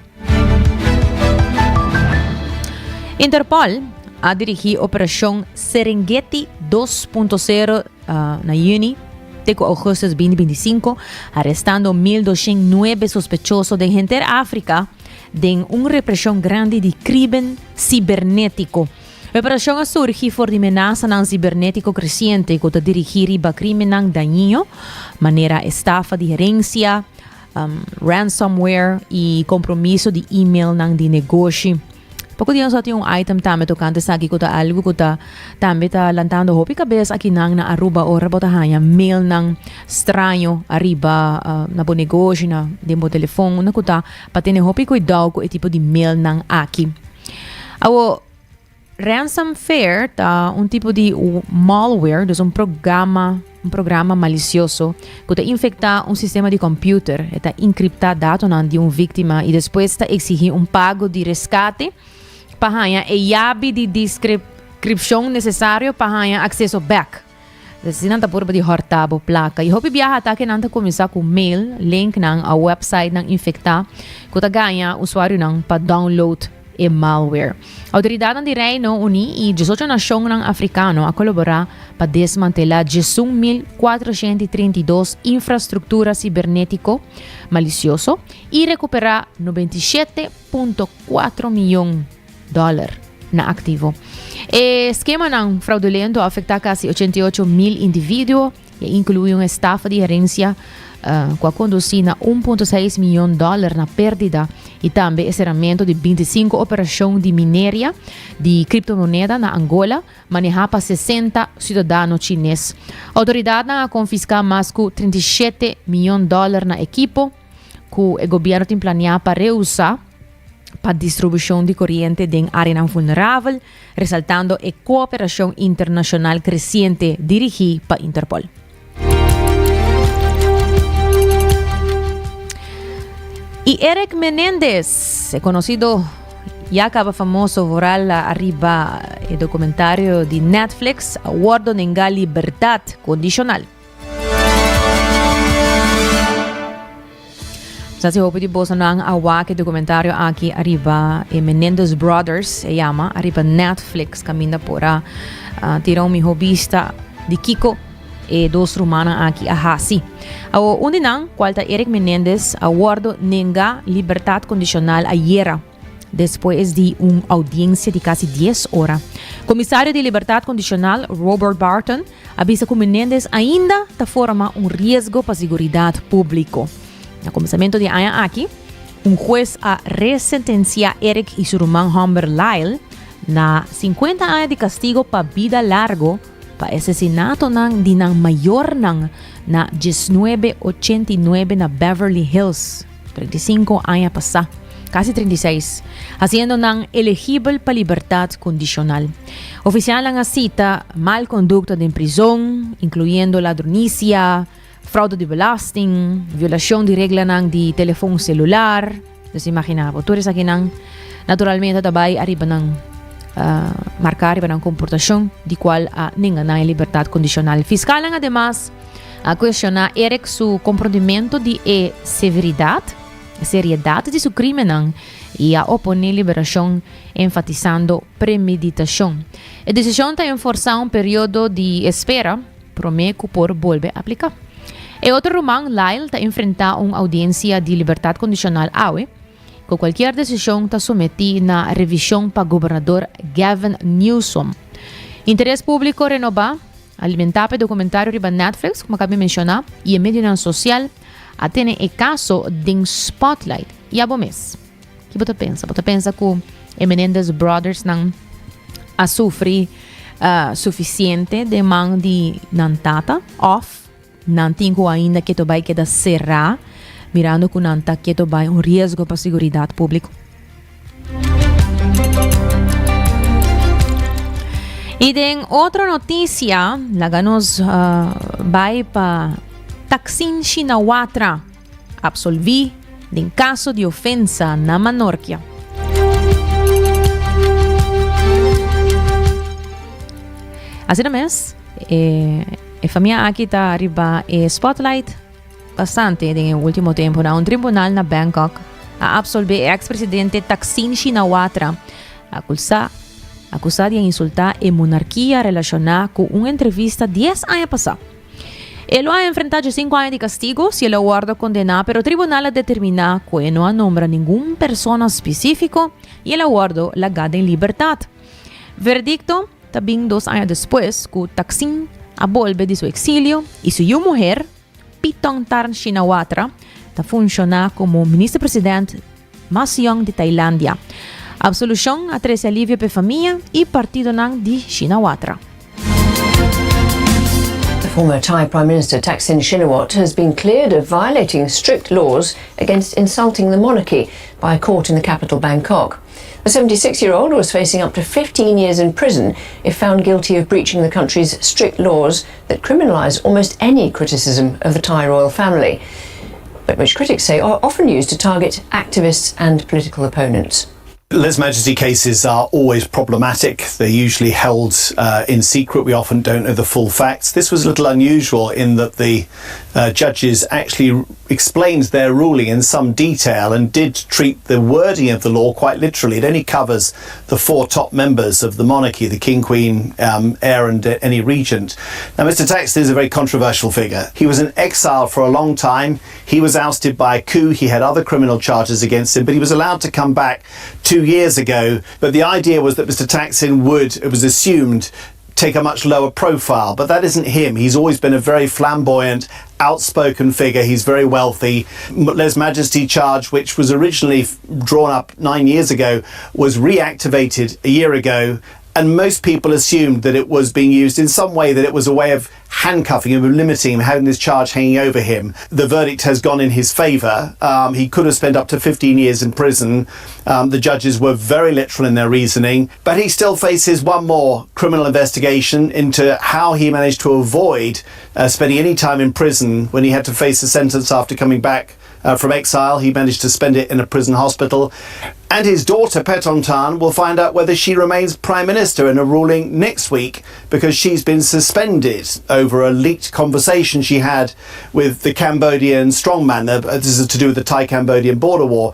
Interpol a dirigi operacion Serengeti 2.0 uh, na juni te cu augustus 2025, arestando 1.209 sospechoso den henter Africa den un represion grandi di crimen cibernetico. E operashon a surgi for di menasanan sibernetiko kresiente ku ta dirigí riba krímennan dañino, manera estafa di herensia, ransomware i kompromiso di e-mailnan di negoshi. Poko dia nos a tin un item tambe tokante esaki ku ta algu ku ta tambe ta lantando hopi kabes akinan na Aruba ora bo ta haña mailnan straño ariba na bo negoshi, na den bo telefon, unda ku ta pa tene hopi kuidou ku e tipo di mailnan aki. Awo, ransomware ta un tipo di malware, dus un programa, un programa malisioso ku ta infektá un sistema di kòmpiuter. E ta enkriptá datonan di un víktima i despues ta eksigí un pago di reskate pa haña e yabi di deskripshon nesesario pa haña akseso bèk. Asina nan ta purba di hòrta bo plaka. I hopi biaha atakenan ta kuminsá ku mail, linknan òf wèpsaitnan infektá ku ta gaña usuarionan pa download e malware. Outoridatnan di Reino Uní i diesocho nashonnan afrikano a kolaborá pa desmantelá 11432 infrastruktura sibernétiko malisioso i rekuperá 97.4 mion dòler na aktivo. E skemanan fraudulento a afektá kasi 88 mil individuo i a inkluí un estafa di herensia uh, ku a kondusí na 1.6 mion dòler na pérdida. Y tambe e seramento di 25 operacion di mineria di criptomoneda na Angola, maneha pa 60 ciudadano Chines. Autoridadnan a confisca mas cu 37 miyon dollar na ekipo cu e gobierno tin planea pa reusa pa distribucion di coriente den areanan vulnerabel, resaltando e cooperacion internacional creciente dirigi pa Interpol. Y Eric Menendez, e conocido ya caba famoso vooral arriba e documentario di Netflix, a wordo nenga libertad condicional. Sa si hopi di boso nan a wak e documentario aki ariba e Menendez Brothers, e yama, ariba Netflix, caminda por a uh, tira un miho bista di kiko e dos rumannan aki a hasi. Awo, un di nan, cual ta Eric Menendez, a wordo nenga libertad condicional ayera. Despues di un audiencia di casi dies ora, Comisario di Libertad Condicional Robert Barton a bisa cu Menendez ainda ta forma un riesgo pa siguridad publico. Na comenzamento di aña aki, un hues a resentencia Eric y su ruman homber Lyle na 50 aña di castigo pa bida largo pa asesinatonan di nan mayornan na 1989 na Beverly Hills. 35 aña pasá, kasi 36, hasiendo nan elegibel pa libertat kondishonal. Ofisialnan a sita mal kondukta den prizon, inkluyendo ladronisia, fraude di belasting, violashon di reglanan di telefon selular. Dus imaginá bo, tur esakinan naturalmente ta bai ariba nan marká riba nan komportashon di kual a nenga nan e libertat kondishonal. Fiskalnan ademas A cuestiona Eric su comprondimento di e severidad, seriedad di su crimennan y a opone liberacion enfatisando premeditacion. E decision ta enforsa un periodo di espera prome cu por bolbe aplica. E otro ruman, Lyle, ta enfrenta un audiencia di libertad condicional awe, cu cualkier decision ta someti na revision pa gobernador Gavin Newsom. Interes publico renoba. Alimentá pa e dokumentario riba Netflix, komo a kabi menshoná, i e medionan sosial a tene e kaso den spotlight. I abo mes? Ki bo ta pensa? Bo ta pensa ku e Menendez Brothersnan a sufri sufisiente den man di nan tata? Òf nan tin ku ainda keto bai keda será mirando ku nan ta keto bai un riesgo pa siguridat públiko? Y den otro noticia, laga nos uh, bai pa Taksin Shinawatra, absolvi den caso di ofensa na Manorkia. Asina mes, e, e famia aki ta riba e spotlight Bastante den e ultimo temponan un tribunal na Bangkok a absolbe e ex-presidente Thaksin Shinawatra, acusa acusa di a insulta e monarkia relaciona cu un entrevista dies aña pasa. E lo a enfrenta diesinco aña di castigo si el a wordo condena pero tribunal a determina cu e no a nombra ningun persona specifico y el a wordo laga den libertad. Veredicto ta bin dos aña despues cu Thaksin a bolbe di su exilio y su yiu muher, Paetongtarn Shinawatra ta funshoná komo minister-president mas yòn di Tailandia. Absolushon a trese alivio pa e famia i partidonan di Shinawatra. The former Thai Prime Minister Thaksin Shinawatra has been cleared of violating strict laws against insulting the monarchy by a court in the capital Bangkok. The 76 year old was facing up to 15 years in prison if found guilty of breaching the country's strict laws that criminalise almost any criticism of the Thai royal family, but which critics say are often used to target activists and political opponents. Lese Majesty cases are always problematic. They're usually held uh, in secret. We often don't know the full facts. This was a little unusual in that the uh, judges actually explained their ruling in some detail and did treat the wording of the law quite literally. It only covers the four top members of the monarchy the king, queen, um, heir, and uh, any regent. Now, Mr. Thaksin is a very controversial figure. He was in exile for a long time. He was ousted by a coup. He had other criminal charges against him, but he was allowed to come back two years ago. But the idea was that Mr. Thaksin would, it was assumed, take a much lower profile. But that isn't him. He's always been a very flamboyant, outspoken figure. He's very wealthy. Lese Majesty charge, which was originally drawn up nine years ago, was reactivated a year ago and most people assumed that it was being used in some way, that it was a way of handcuffing him, limiting him, having this charge hanging over him. The verdict has gone in his favour. Um, he could have spent up to 15 years in prison. Um, the judges were very literal in their reasoning, but he still faces one more criminal investigation into how he managed to avoid uh, spending any time in prison when he had to face a sentence after coming back uh, from exile. He managed to spend it in a prison hospital. And his daughter, Paetongtarn, will find out whether she remains Prime Minister in a ruling next week because she's been suspended over a leaked conversation she had with the Cambodian strongman. Uh, this is to do with the Thai Cambodian border war.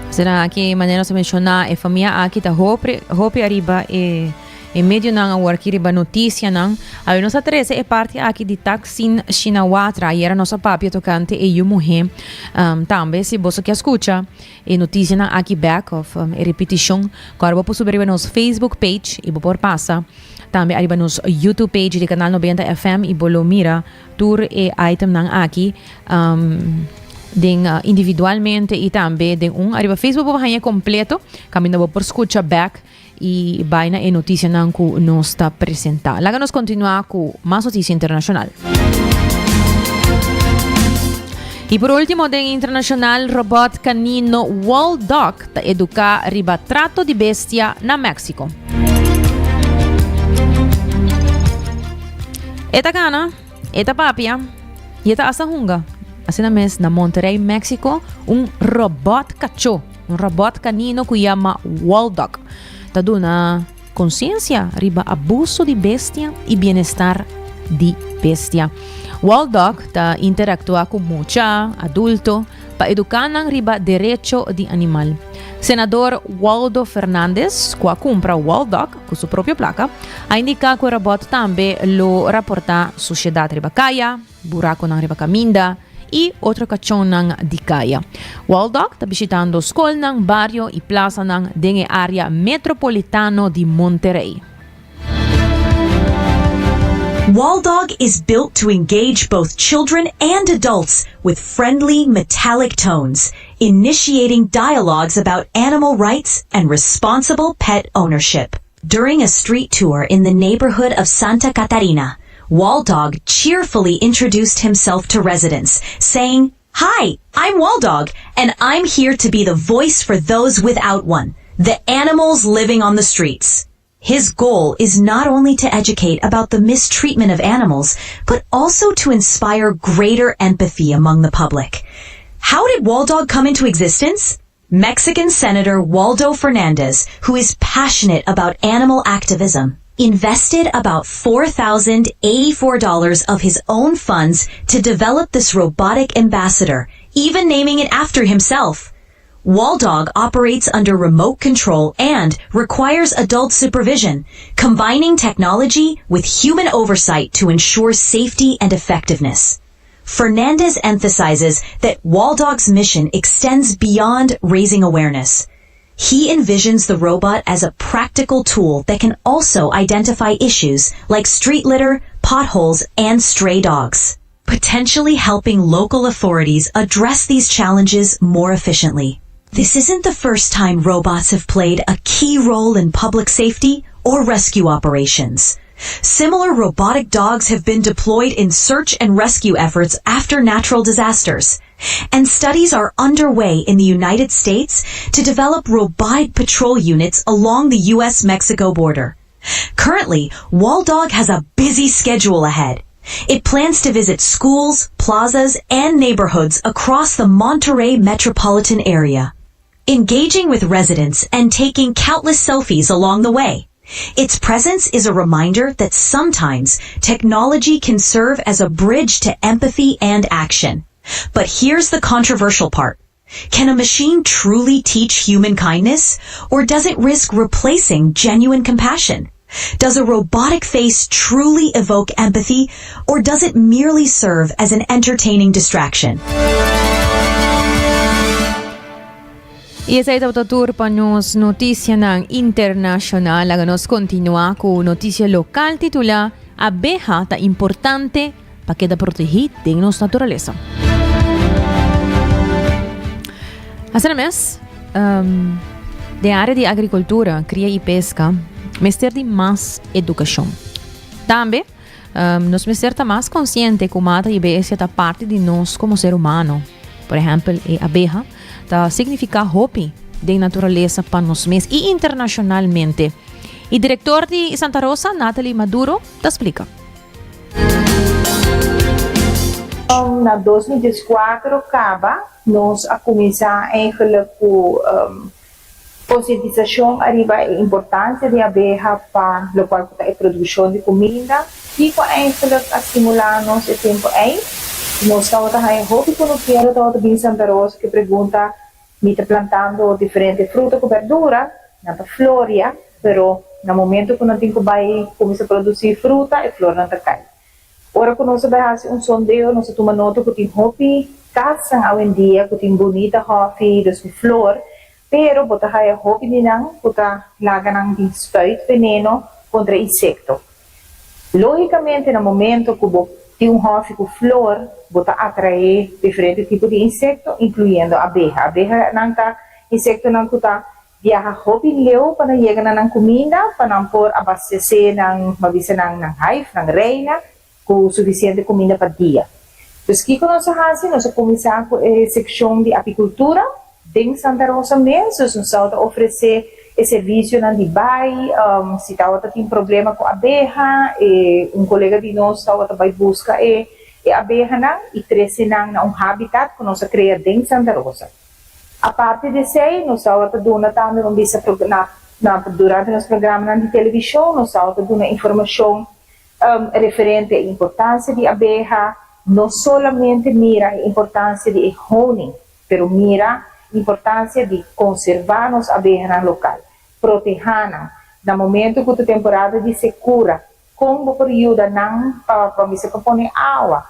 Asina aki manera nos a menciona e famia aki ta hopi hopi ariba e e medionan awor aki riba noticianan. Awe nos a trece e parti aki di Thaksin Shinawatra. Ayera nos a papia tocante e yu muhe. Um, tambe si boso ke scucha e noticianan aki back of um, e repeticion, kor bo por subi riba nos Facebook page y bo por pasa tambe ariba nos YouTube page di Canal 90 FM y bo lo mira Tur e itemnan aki um, den uh, individualmente y tambe den un ariba Facebook bo haña completo caminda bo por scucha back y bai na e noticianan cu nos ta presenta. Laga nos continua cu mas noticia internacional. Y por último, den internacional, robot canino Wall Dog ta educa riba trato di bestia na Mexico. E ta gana, e ta papia y e ta hasta hunga. Asina mes na Monterrey, Mexico, un robot cachó, un robot canino cu yama Walldog, ta duna conciencia riba abuso di bestia y bienestar di bestia. Walldog ta interactua cu mucha, adulto, pa educa nan riba derecho di animal. Senador Waldo Fernandez, cu a cumpra Walldog cu su propio placa, a indica cu e robot tambe lo raporta suciedad riba caya, buraconan riba caminda y otro cachonnan di caya. Walldog ta bishitando scolnan, bario y plazanan den e area metropolitano di Monterrey. Walldog is built to engage both children and adults with friendly, metallic tones, initiating dialogues about animal rights and responsible pet ownership. During a street tour in the neighborhood of Santa Catarina, Walldog cheerfully introduced himself to residents, saying, Hi, I'm Walldog, and I'm here to be the voice for those without one, the animals living on the streets. His goal is not only to educate about the mistreatment of animals, but also to inspire greater empathy among the public. How did Walldog come into existence? Mexican Senator Waldo Fernandez, who is passionate about animal activism, invested about $4,084 of his own funds to develop this robotic ambassador, even naming it after himself. Walldog operates under remote control and requires adult supervision, combining technology with human oversight to ensure safety and effectiveness. Fernandez emphasizes that Walldog's mission extends beyond raising awareness. He envisions the robot as a practical tool that can also identify issues like street litter, potholes, and stray dogs, potentially helping local authorities address these challenges more efficiently. This isn't the first time robots have played a key role in public safety or rescue operations. Similar robotic dogs have been deployed in search and rescue efforts after natural disasters. And studies are underway in the United States to develop robotic patrol units along the U.S.-Mexico border. Currently, Walldog has a busy schedule ahead. It plans to visit schools, plazas, and neighborhoods across the Monterrey metropolitan area, engaging with residents and taking countless selfies along the way. Its presence is a reminder that sometimes technology can serve as a bridge to empathy and action. But here's the controversial part. Can a machine truly teach human kindness, or does it risk replacing genuine compassion? Does a robotic face truly evoke empathy, or does it merely serve as an entertaining distraction? Y esey tabata tur pa nos noticianan internacional. Laga nos continua cu noticia local titula Abeha ta importante pa keda protegi den nos naturalesa. Asina mes, um, den área di agricultura, cria y pesca, mester di mas educacion. Tambe, um, nos mester ta mas consciente cu mata y bestia ta parte di nos como ser humano. Por ehempel, e abeha ta significa hopi den naturalesa pa nos mes y internacionalmente. Y director di Santa Rosa, Natalie Maduro, ta splica. Na 2014 caba nos a cuminsa eigenlijk cu concientisacion ariba e importancia di abeha pa locual cu ta e produccion di cuminda. Kico eigenlijk a stimula nos e tempo ey? Nos tabata haya hopi cunukiero tabata bin Santa Rosa cu e pregunta, Mi ta plantando diferente fruta cu berdura, nan ta floria, pero na momento cu nan tin cu bay cuminsa produci fruta, e flornan ta cay. Ora cu nos a bay haci un sondeo, nos a tuma nota cu tin hopi casnan awendia cu tin bunita hofi, dus cu flor, pero bo ta haya hopi di nan cu ta laga nan bin spuit veneno contra insecto. Lógicamente na momento cu bo tin un hofi cu flor, bo ta atrae diferente tipo di insecto, incluyendo abeha. Abehanan ta insectonan cu ta biaha hopi leu pa nan yega na nan cuminda, pa nan por abastece nan, bo a bisa nan, nan hive, nan reina, cu suficiente cuminda pa dia. Dus kico nos a haci? Nos a cuminsa cu e seccion di apicultura den Santa Rosa mes, dus nos tabata ofrece e servicionan di bay, si tabata tin problema cu abeha, e un colega di nos tabata bay busca e e abehanan y trece nan na un habitat cu nos a crea den Santa Rosa. Aparte di esey, nos tabata duna tambe un bisa na na durante nos programanan di television, nos tabata duna informacion referente e importancia di abeha, no solamente mira e importancia di e honing, pero mira importancia di conserva nos abehanan local, proteha nan. Na momento cu ta temporada di secura, con bo por yuda nan pa pa bisa pa pone awa?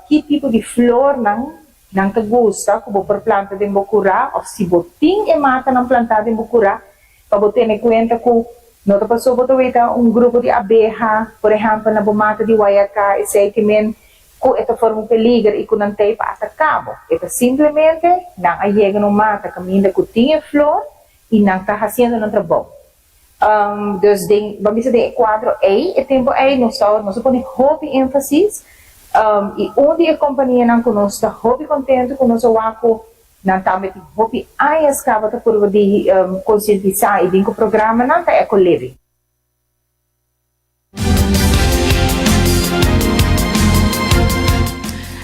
Ki tipo di flornan nan ta gusta cu bo por planta den bo cura of si bo tin e matanan planta den bo cura, Pa bo tene kuenta ku no ta paso bo ta weta un grupo di abeha, por ehèmpel na bo mata di Guayacá, esei ke men ku e ta forma un peliger i ku nan t'ei pa ataká bo. E ta simplemente nan a yega na un mata kaminda ku tin e flor i nan ta hasiendo nan trabou. Dus den, ban bisa den e kuadro ei, e tempu ei nos ta nos a pone hopi énfasis i un di e kompanianan ku nos ta hopi kontentu ku nos a wak ku Nan tambe tin hopi añas caba ta purba di concientisa y bin cu programanan ta Eco Living.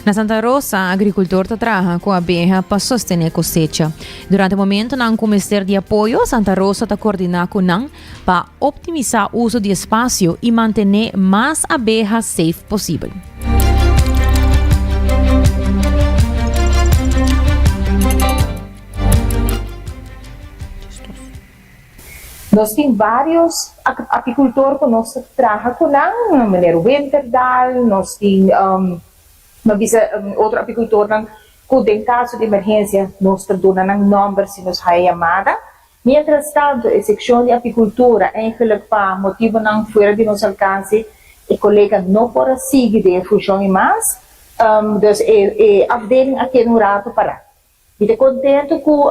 Na Santa Rosa, agricultor ta traha cu abeha pa sostene cosecha. Durante momentonan cu mester di apoyo, Santa Rosa ta coordina cu nan pa optimisa uso di espacio y mantene mas abeha safe posibel. Nos tin varios apicultor cu nos ta traha cu nan, meneer Winterdaal, nos tin no bisa otro apicultornan cu den caso di emergencia nos ta duna nan nomber si nos haya yamada. Mientras tanto e seccion di apicultura eigenlijk pa motibonan fuera di nos alcance e colega no por a sigui den e funcion y mas, dus e e afdeling a keda un rato para. Mi ta contento cu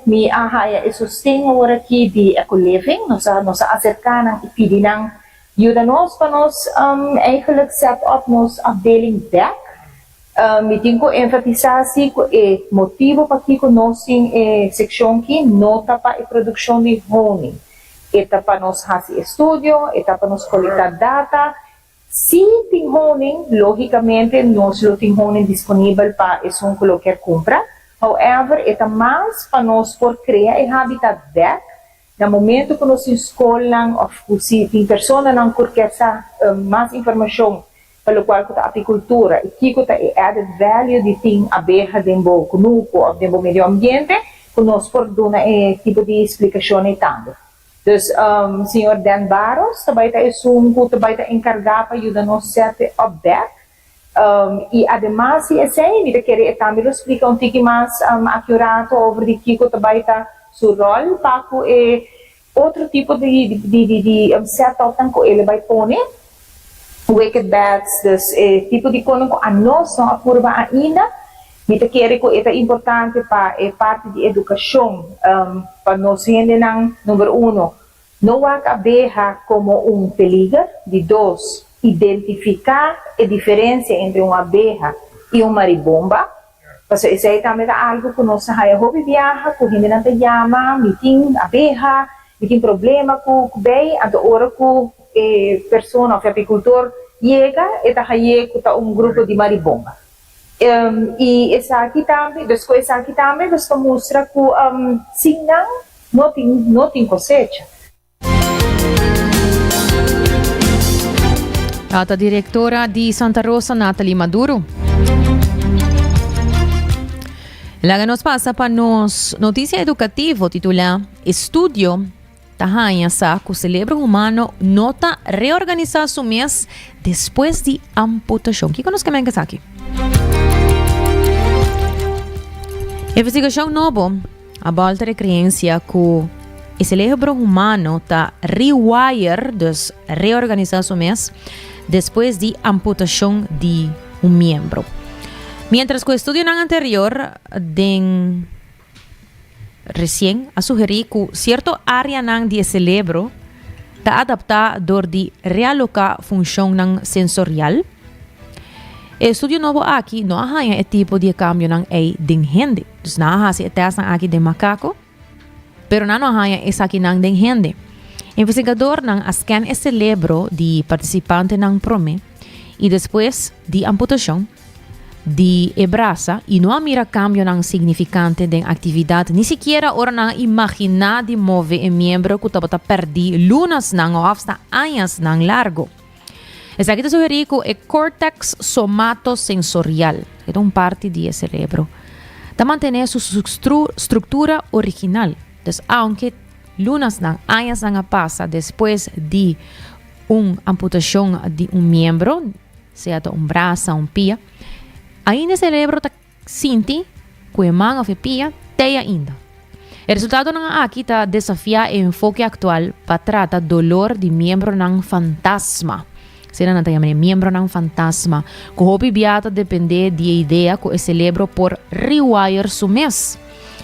mi a haya e sosten awor aki di Ecoliving, nos a nos a acerca nan y pidi nan yuda nos pa nos eigenlijk set up nos afdeling bek. Mi tin ku enfatisá si ku e motibu pakiko nos tin e sekshon ki no ta pa e produkshon di honing. E ta pa nos hasi estudio, e ta pa nos kolektá data. Si tin honing, lógikamente nos lo tin honing disponibel pa esun ku lo kier kumpra. However, e ta mas pa nos por krea e habitat bèk na momentu ku nos tin skolnan òf ku si tin personanan ku kier sa mas informashon pa lokual ku ta apikultura i kiko ta e added value di tin abeha den bo kunuku òf den bo medio ambiente ku nos por duna e tipo di splikashon ei tambe. Dus señor Dan Barros ta bai ta esun ku ta bai ta enkargá pa yuda nos set e up bèk. I ademas di esei, mi ta kere e tambe lo splika un tiki mas aki un rato over di kiko ta bai ta su ròl pa ku e otro tipo di di setup-nan ku el a bai pone, wicked beds, dus e tipo di konan ku anos no a purba ainda. Mi ta kere ku e ta importante pa e parti di edukashon pa nos hendenan, number uno, No wak abeha komo un peliger. Di dos, identifiká e diferensia entre un abeha i un maribomba. Pasobra esei tambe ta algu ku nos ta haña hopi biaha ku hendenan ta yama, mi tin abeha, mi tin problema ku bei. Anto ora ku e persona òf e apikultor yega, e ta hañ'é ku ta un grupo di maribomba. I esaki tambe, dus ku esaki tambe nos ta mustra ku sin nan no tin no tin kosecha. Tata directora di Santa Rosa Natalie Maduro. Laga nos pasa pa nos noticia educativo titula Estudio ta haña sa ku selebro humano no ta reorganisá su mes despues di amputashon. Kiko nos ke men ku esaki? Investigashon nobo a bòlta e kreensia ku e selebro humano ta rewire, dus reorganisá su mes, despues di amputashon di un miembro. Miéntras ku estudionan anterior den Resien a sugerí ku sierto áreanan di e selebro ta adaptá dor di realoká funshonnan sensorial. E estudio nobo aki no a haña e tipo di e kambionan ei den hende. Dus nan a hasi e tèstnan aki den makako, pero nan no a haña esakinan den hende. Investigadornan a skèn e selebro di partisipantenan promé i despues di amputashon. di e brasa i no a mira kambionan signifikante den aktividat, ni sikiera ora nan a imaginá di move e miembro ku tabata pèrdí lunasnan òf asta añasnan largu. Esaki ta sugerí ku e kòrtèks somatosensorial, e ta un parti di e serebro, ta mantené su struktura original. Dus aunke lunasnan, añasnan a pasa despues di un amputashon di un miembro, Sea ta un brasa, un pia. Ainda e cerebro ta sinti cu e man of e pia t'ey ainda. E resultadonan aki ta desafia e enfoke actual pa trata dolor di miembronan fantasma. Asina nan ta yama e miembronan fantasma, cu hopi bia ta depende di e idea cu e celebro por rewire su mes.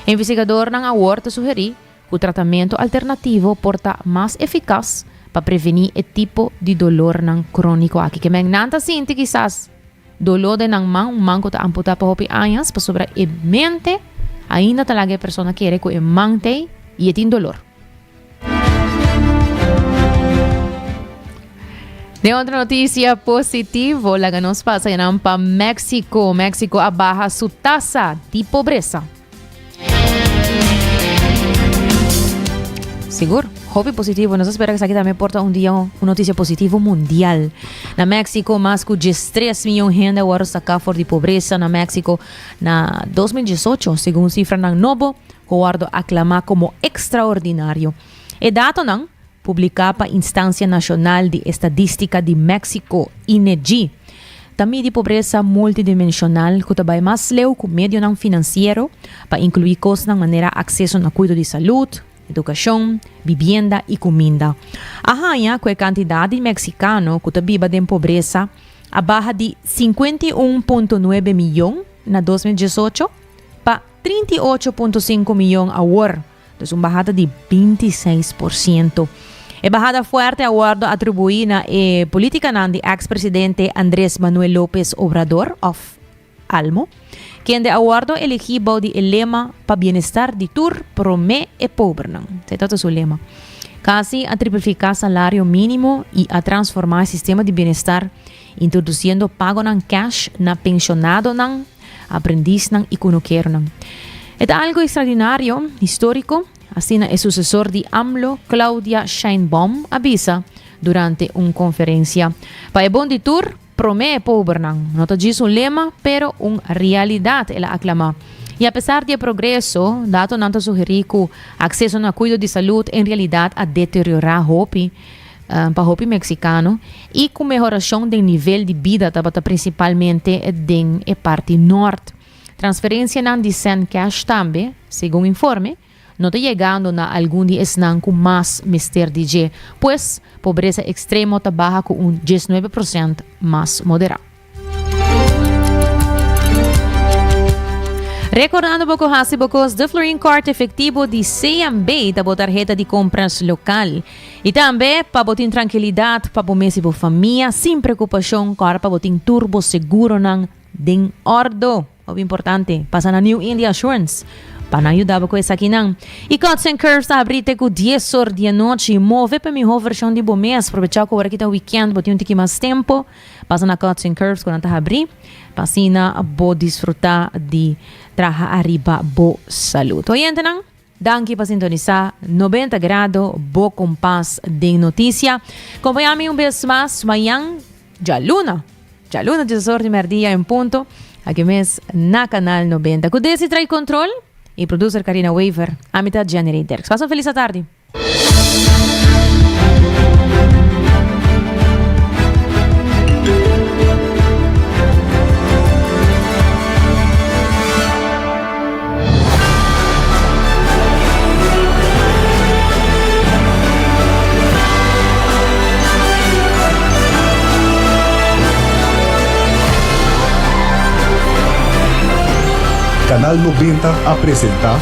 E investigadornan awor ta sugeri Ku tratamentu alternativo por ta mas efikas pa prevení e tipo di dolornan króniko aki. Ke men nan ta sinti kisas doló den nan man, un man ku ta amputá pa hopi añas, pasobra e mente ainda ta laga e persona kere ku e man t'ei i e tin dolor. Den otro notisia positivo, laga nos pasa nan pa Mexico. Mexico a baha su tasa di pobresa. Sigur, hopi positivo. Nos espera que esaki tambe porta un dia un noticia positivo mundial. Na Mexico, mas cu 13 miljoen hende a wordo saca for di pobreza na Mexico na 2018, segun cifranan nobo cu wordo aclama como extraordinario. E datonan, publiká pa Instansia Nashonal di Estadístika di Mexico, INEGI, ta midi pobresa multidimenshonal ku ta bai mas leu ku medionan finansiero pa inkluí kosnan manera akseso na kuido di salud, edukashon, bibienda i kuminda. A haña ku e kantidat di meksikano ku ta biba den pobresa a baha di 51.9 miyon na 2018 pa 38.5 miyon awor. Dus un bahada di 26%. E bahada fuerte a wordo atribui na e politicanan di ex-presidente Andrés Manuel López Obrador, of ALMO, kende a wordo elegi bou di e lema pa bienestar di tur, prome e pobernan. Esei tabata su lema. Casi a triplifica salario minimo y a transforma e sistema di bienestar introduciendo pagonan cash na pensionadonan, aprendisnan y cunukeronan. E ta algo extraordinario, historico, asina e sucesor di AMLO, Claudia Sheinbaum, a bisa durante un conferencia. Pa e bon di tur, prome e pobernan. No ta djis un lema, pero un realidad, el a aclama. Y apesar di e progreso, datonan ta sugeri cu acceso na cuido di salud en realidad a deteriora hopi. pa hopi mexicano y cu mehoracion den nivel di bida tabata principalmente den e parti nort. Transferencianan di cen cash tambe, segun informe, no ta yegando na algun di esnan cu mas mester di dje, pues pobresa extremo ta baha cu un diesnuebe procent mas modera. Recordando bo cu haci bo cos de Florin Card efectivo di CMB ta bo tarheta di compras local. Y tambe pa bo tin tranquilidad pa bo mes y bo famia sin preocupacion cor pa bo tin tur bo seguronan den ordo. Hopi importante, pasa na New India Assurance pa nan yuda bo ku esakinan. Y Cuts and Curves ta habri te ku dies or di anochi. Move pa e miho version di bo mes. Probecha ku ora ki ta weekend bo tin un tiki mas tempo. Pasa na Cuts and Curves ku nan ta habri pa asina bo disfruta di traha ariba bo salud. Oyentenan, danki pa sintonisa 90 Grado, bo kompas den noticia. Kompaña mi un bes mas mañan djaluna. Djaluna diesor di merdia en punto, aki mes na Canal 90. Cu Desi trae control y producer Carina Wever. Ami ta Jenny Ray Derks. Pasa un feliz atardi. Canal 90 a presenta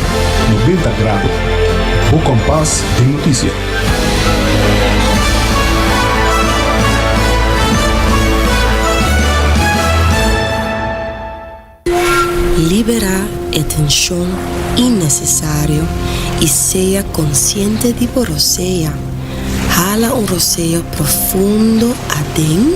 90 Grado, bo kompas den notisia. Liberá e tenshon innesesario i sea konsiente di bo rosea. Hala un rosea profundo aden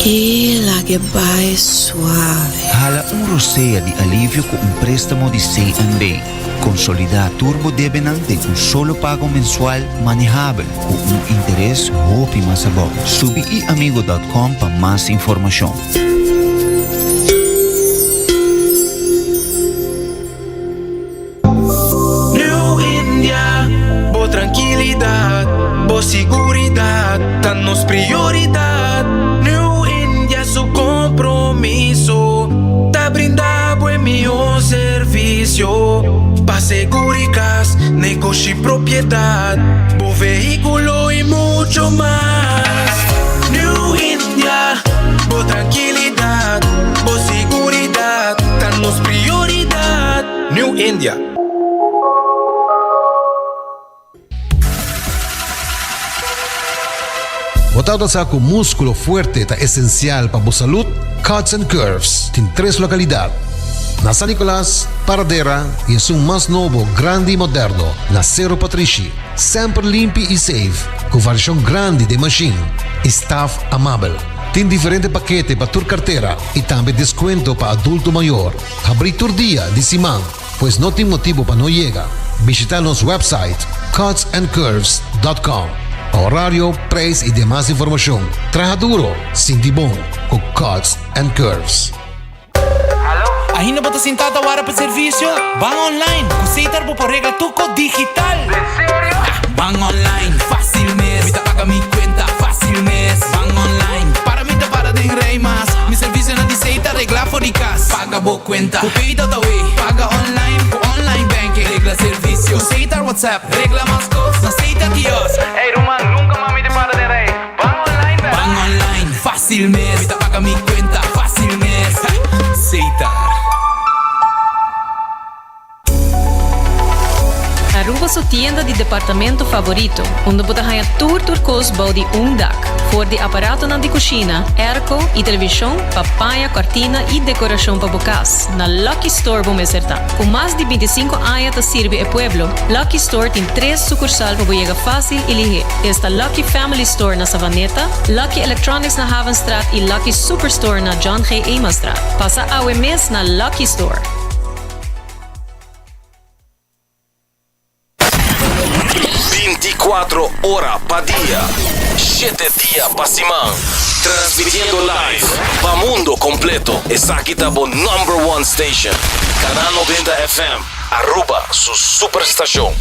i lag'e bai suave. Hala un rosea di alivio ku un préstamo di CNB. Konsolidá tur bo debenan den un solo pago mensual manehabel ku un interes hopi mas abou. Subi iamigo dòt kòm pa mas informashon. New India, bo trankilidat, bo siguridat ta nos prioridat. New India su kompromiso ta brinda bo e mihó servisio pa seguri kas, negoshi, propiedat, bo vehíkulo i mucho mas. New India, bo trankilidat, bo siguridat ta nos prioridat. New India. Bo tabata sa ku múskulo fuerte ta esensial pa bo salud? Cuts and Curves tin tres lokalidat, na San Nicolas, Paradera i esun mas nobo, grandi i moderno, na Sero Patrishi. Semper limpi i safe, ku variashon grandi den mashin i staf amabel. Tin diferente pakete pa tur kartera i tambe deskuento pa adulto mayor. Habrí tur dia di siman, pues no tin motibu pa no yega. Bishita nos website cutsandcurves.com pa horario, prijs y demas informacion. Traha duro, sinti bon cu Cuts and Curves. Ainda bo ta sintá ta wara pa servisio? Ban online! Ku Setar bo por regla tur kos digital! Ban online, fácil mes! Mi ta paga mi kuenta, fácil mes! Ban online, para mi ta para den rei mas! Mi servisionan di Setar regla for di kas! Paga bo kuenta ku Pay.awe! Paga online ku online banking! Regla servisio ku Setar WhatsApp! Regla mas kos na Setar kiosk! Ey ruman, nunka mas mi ta para den rei! Ban online bèr! Ban online, fácil mes! Mi ta paga mi kuenta, fácil mes! Setar. Aruba su tienda di departamento favorito, unda bo ta haña tur tur kos bou di un dak. For di aparatonan di kushina, airco i televishon pa paña, kòrtina i dekorashon pa bo kas, na Lucky Store bo mester ta. Ku mas di bintisinko aña ta sirbi e pueblo, Lucky Store tin tres sukursal pa bo yega fásil i lihé. Esta Lucky Family Store na Savaneta, Lucky Electronics na Havenstraat i Lucky Superstore na John G. Emastraat. Pasa awe mes na Lucky Store. Binticuatro ora pa dia, shete dia pa siman. Transmitiendo live pa mundo completo. Esaki ta bo number one station. Canal 90 FM, Aruba su superstacion.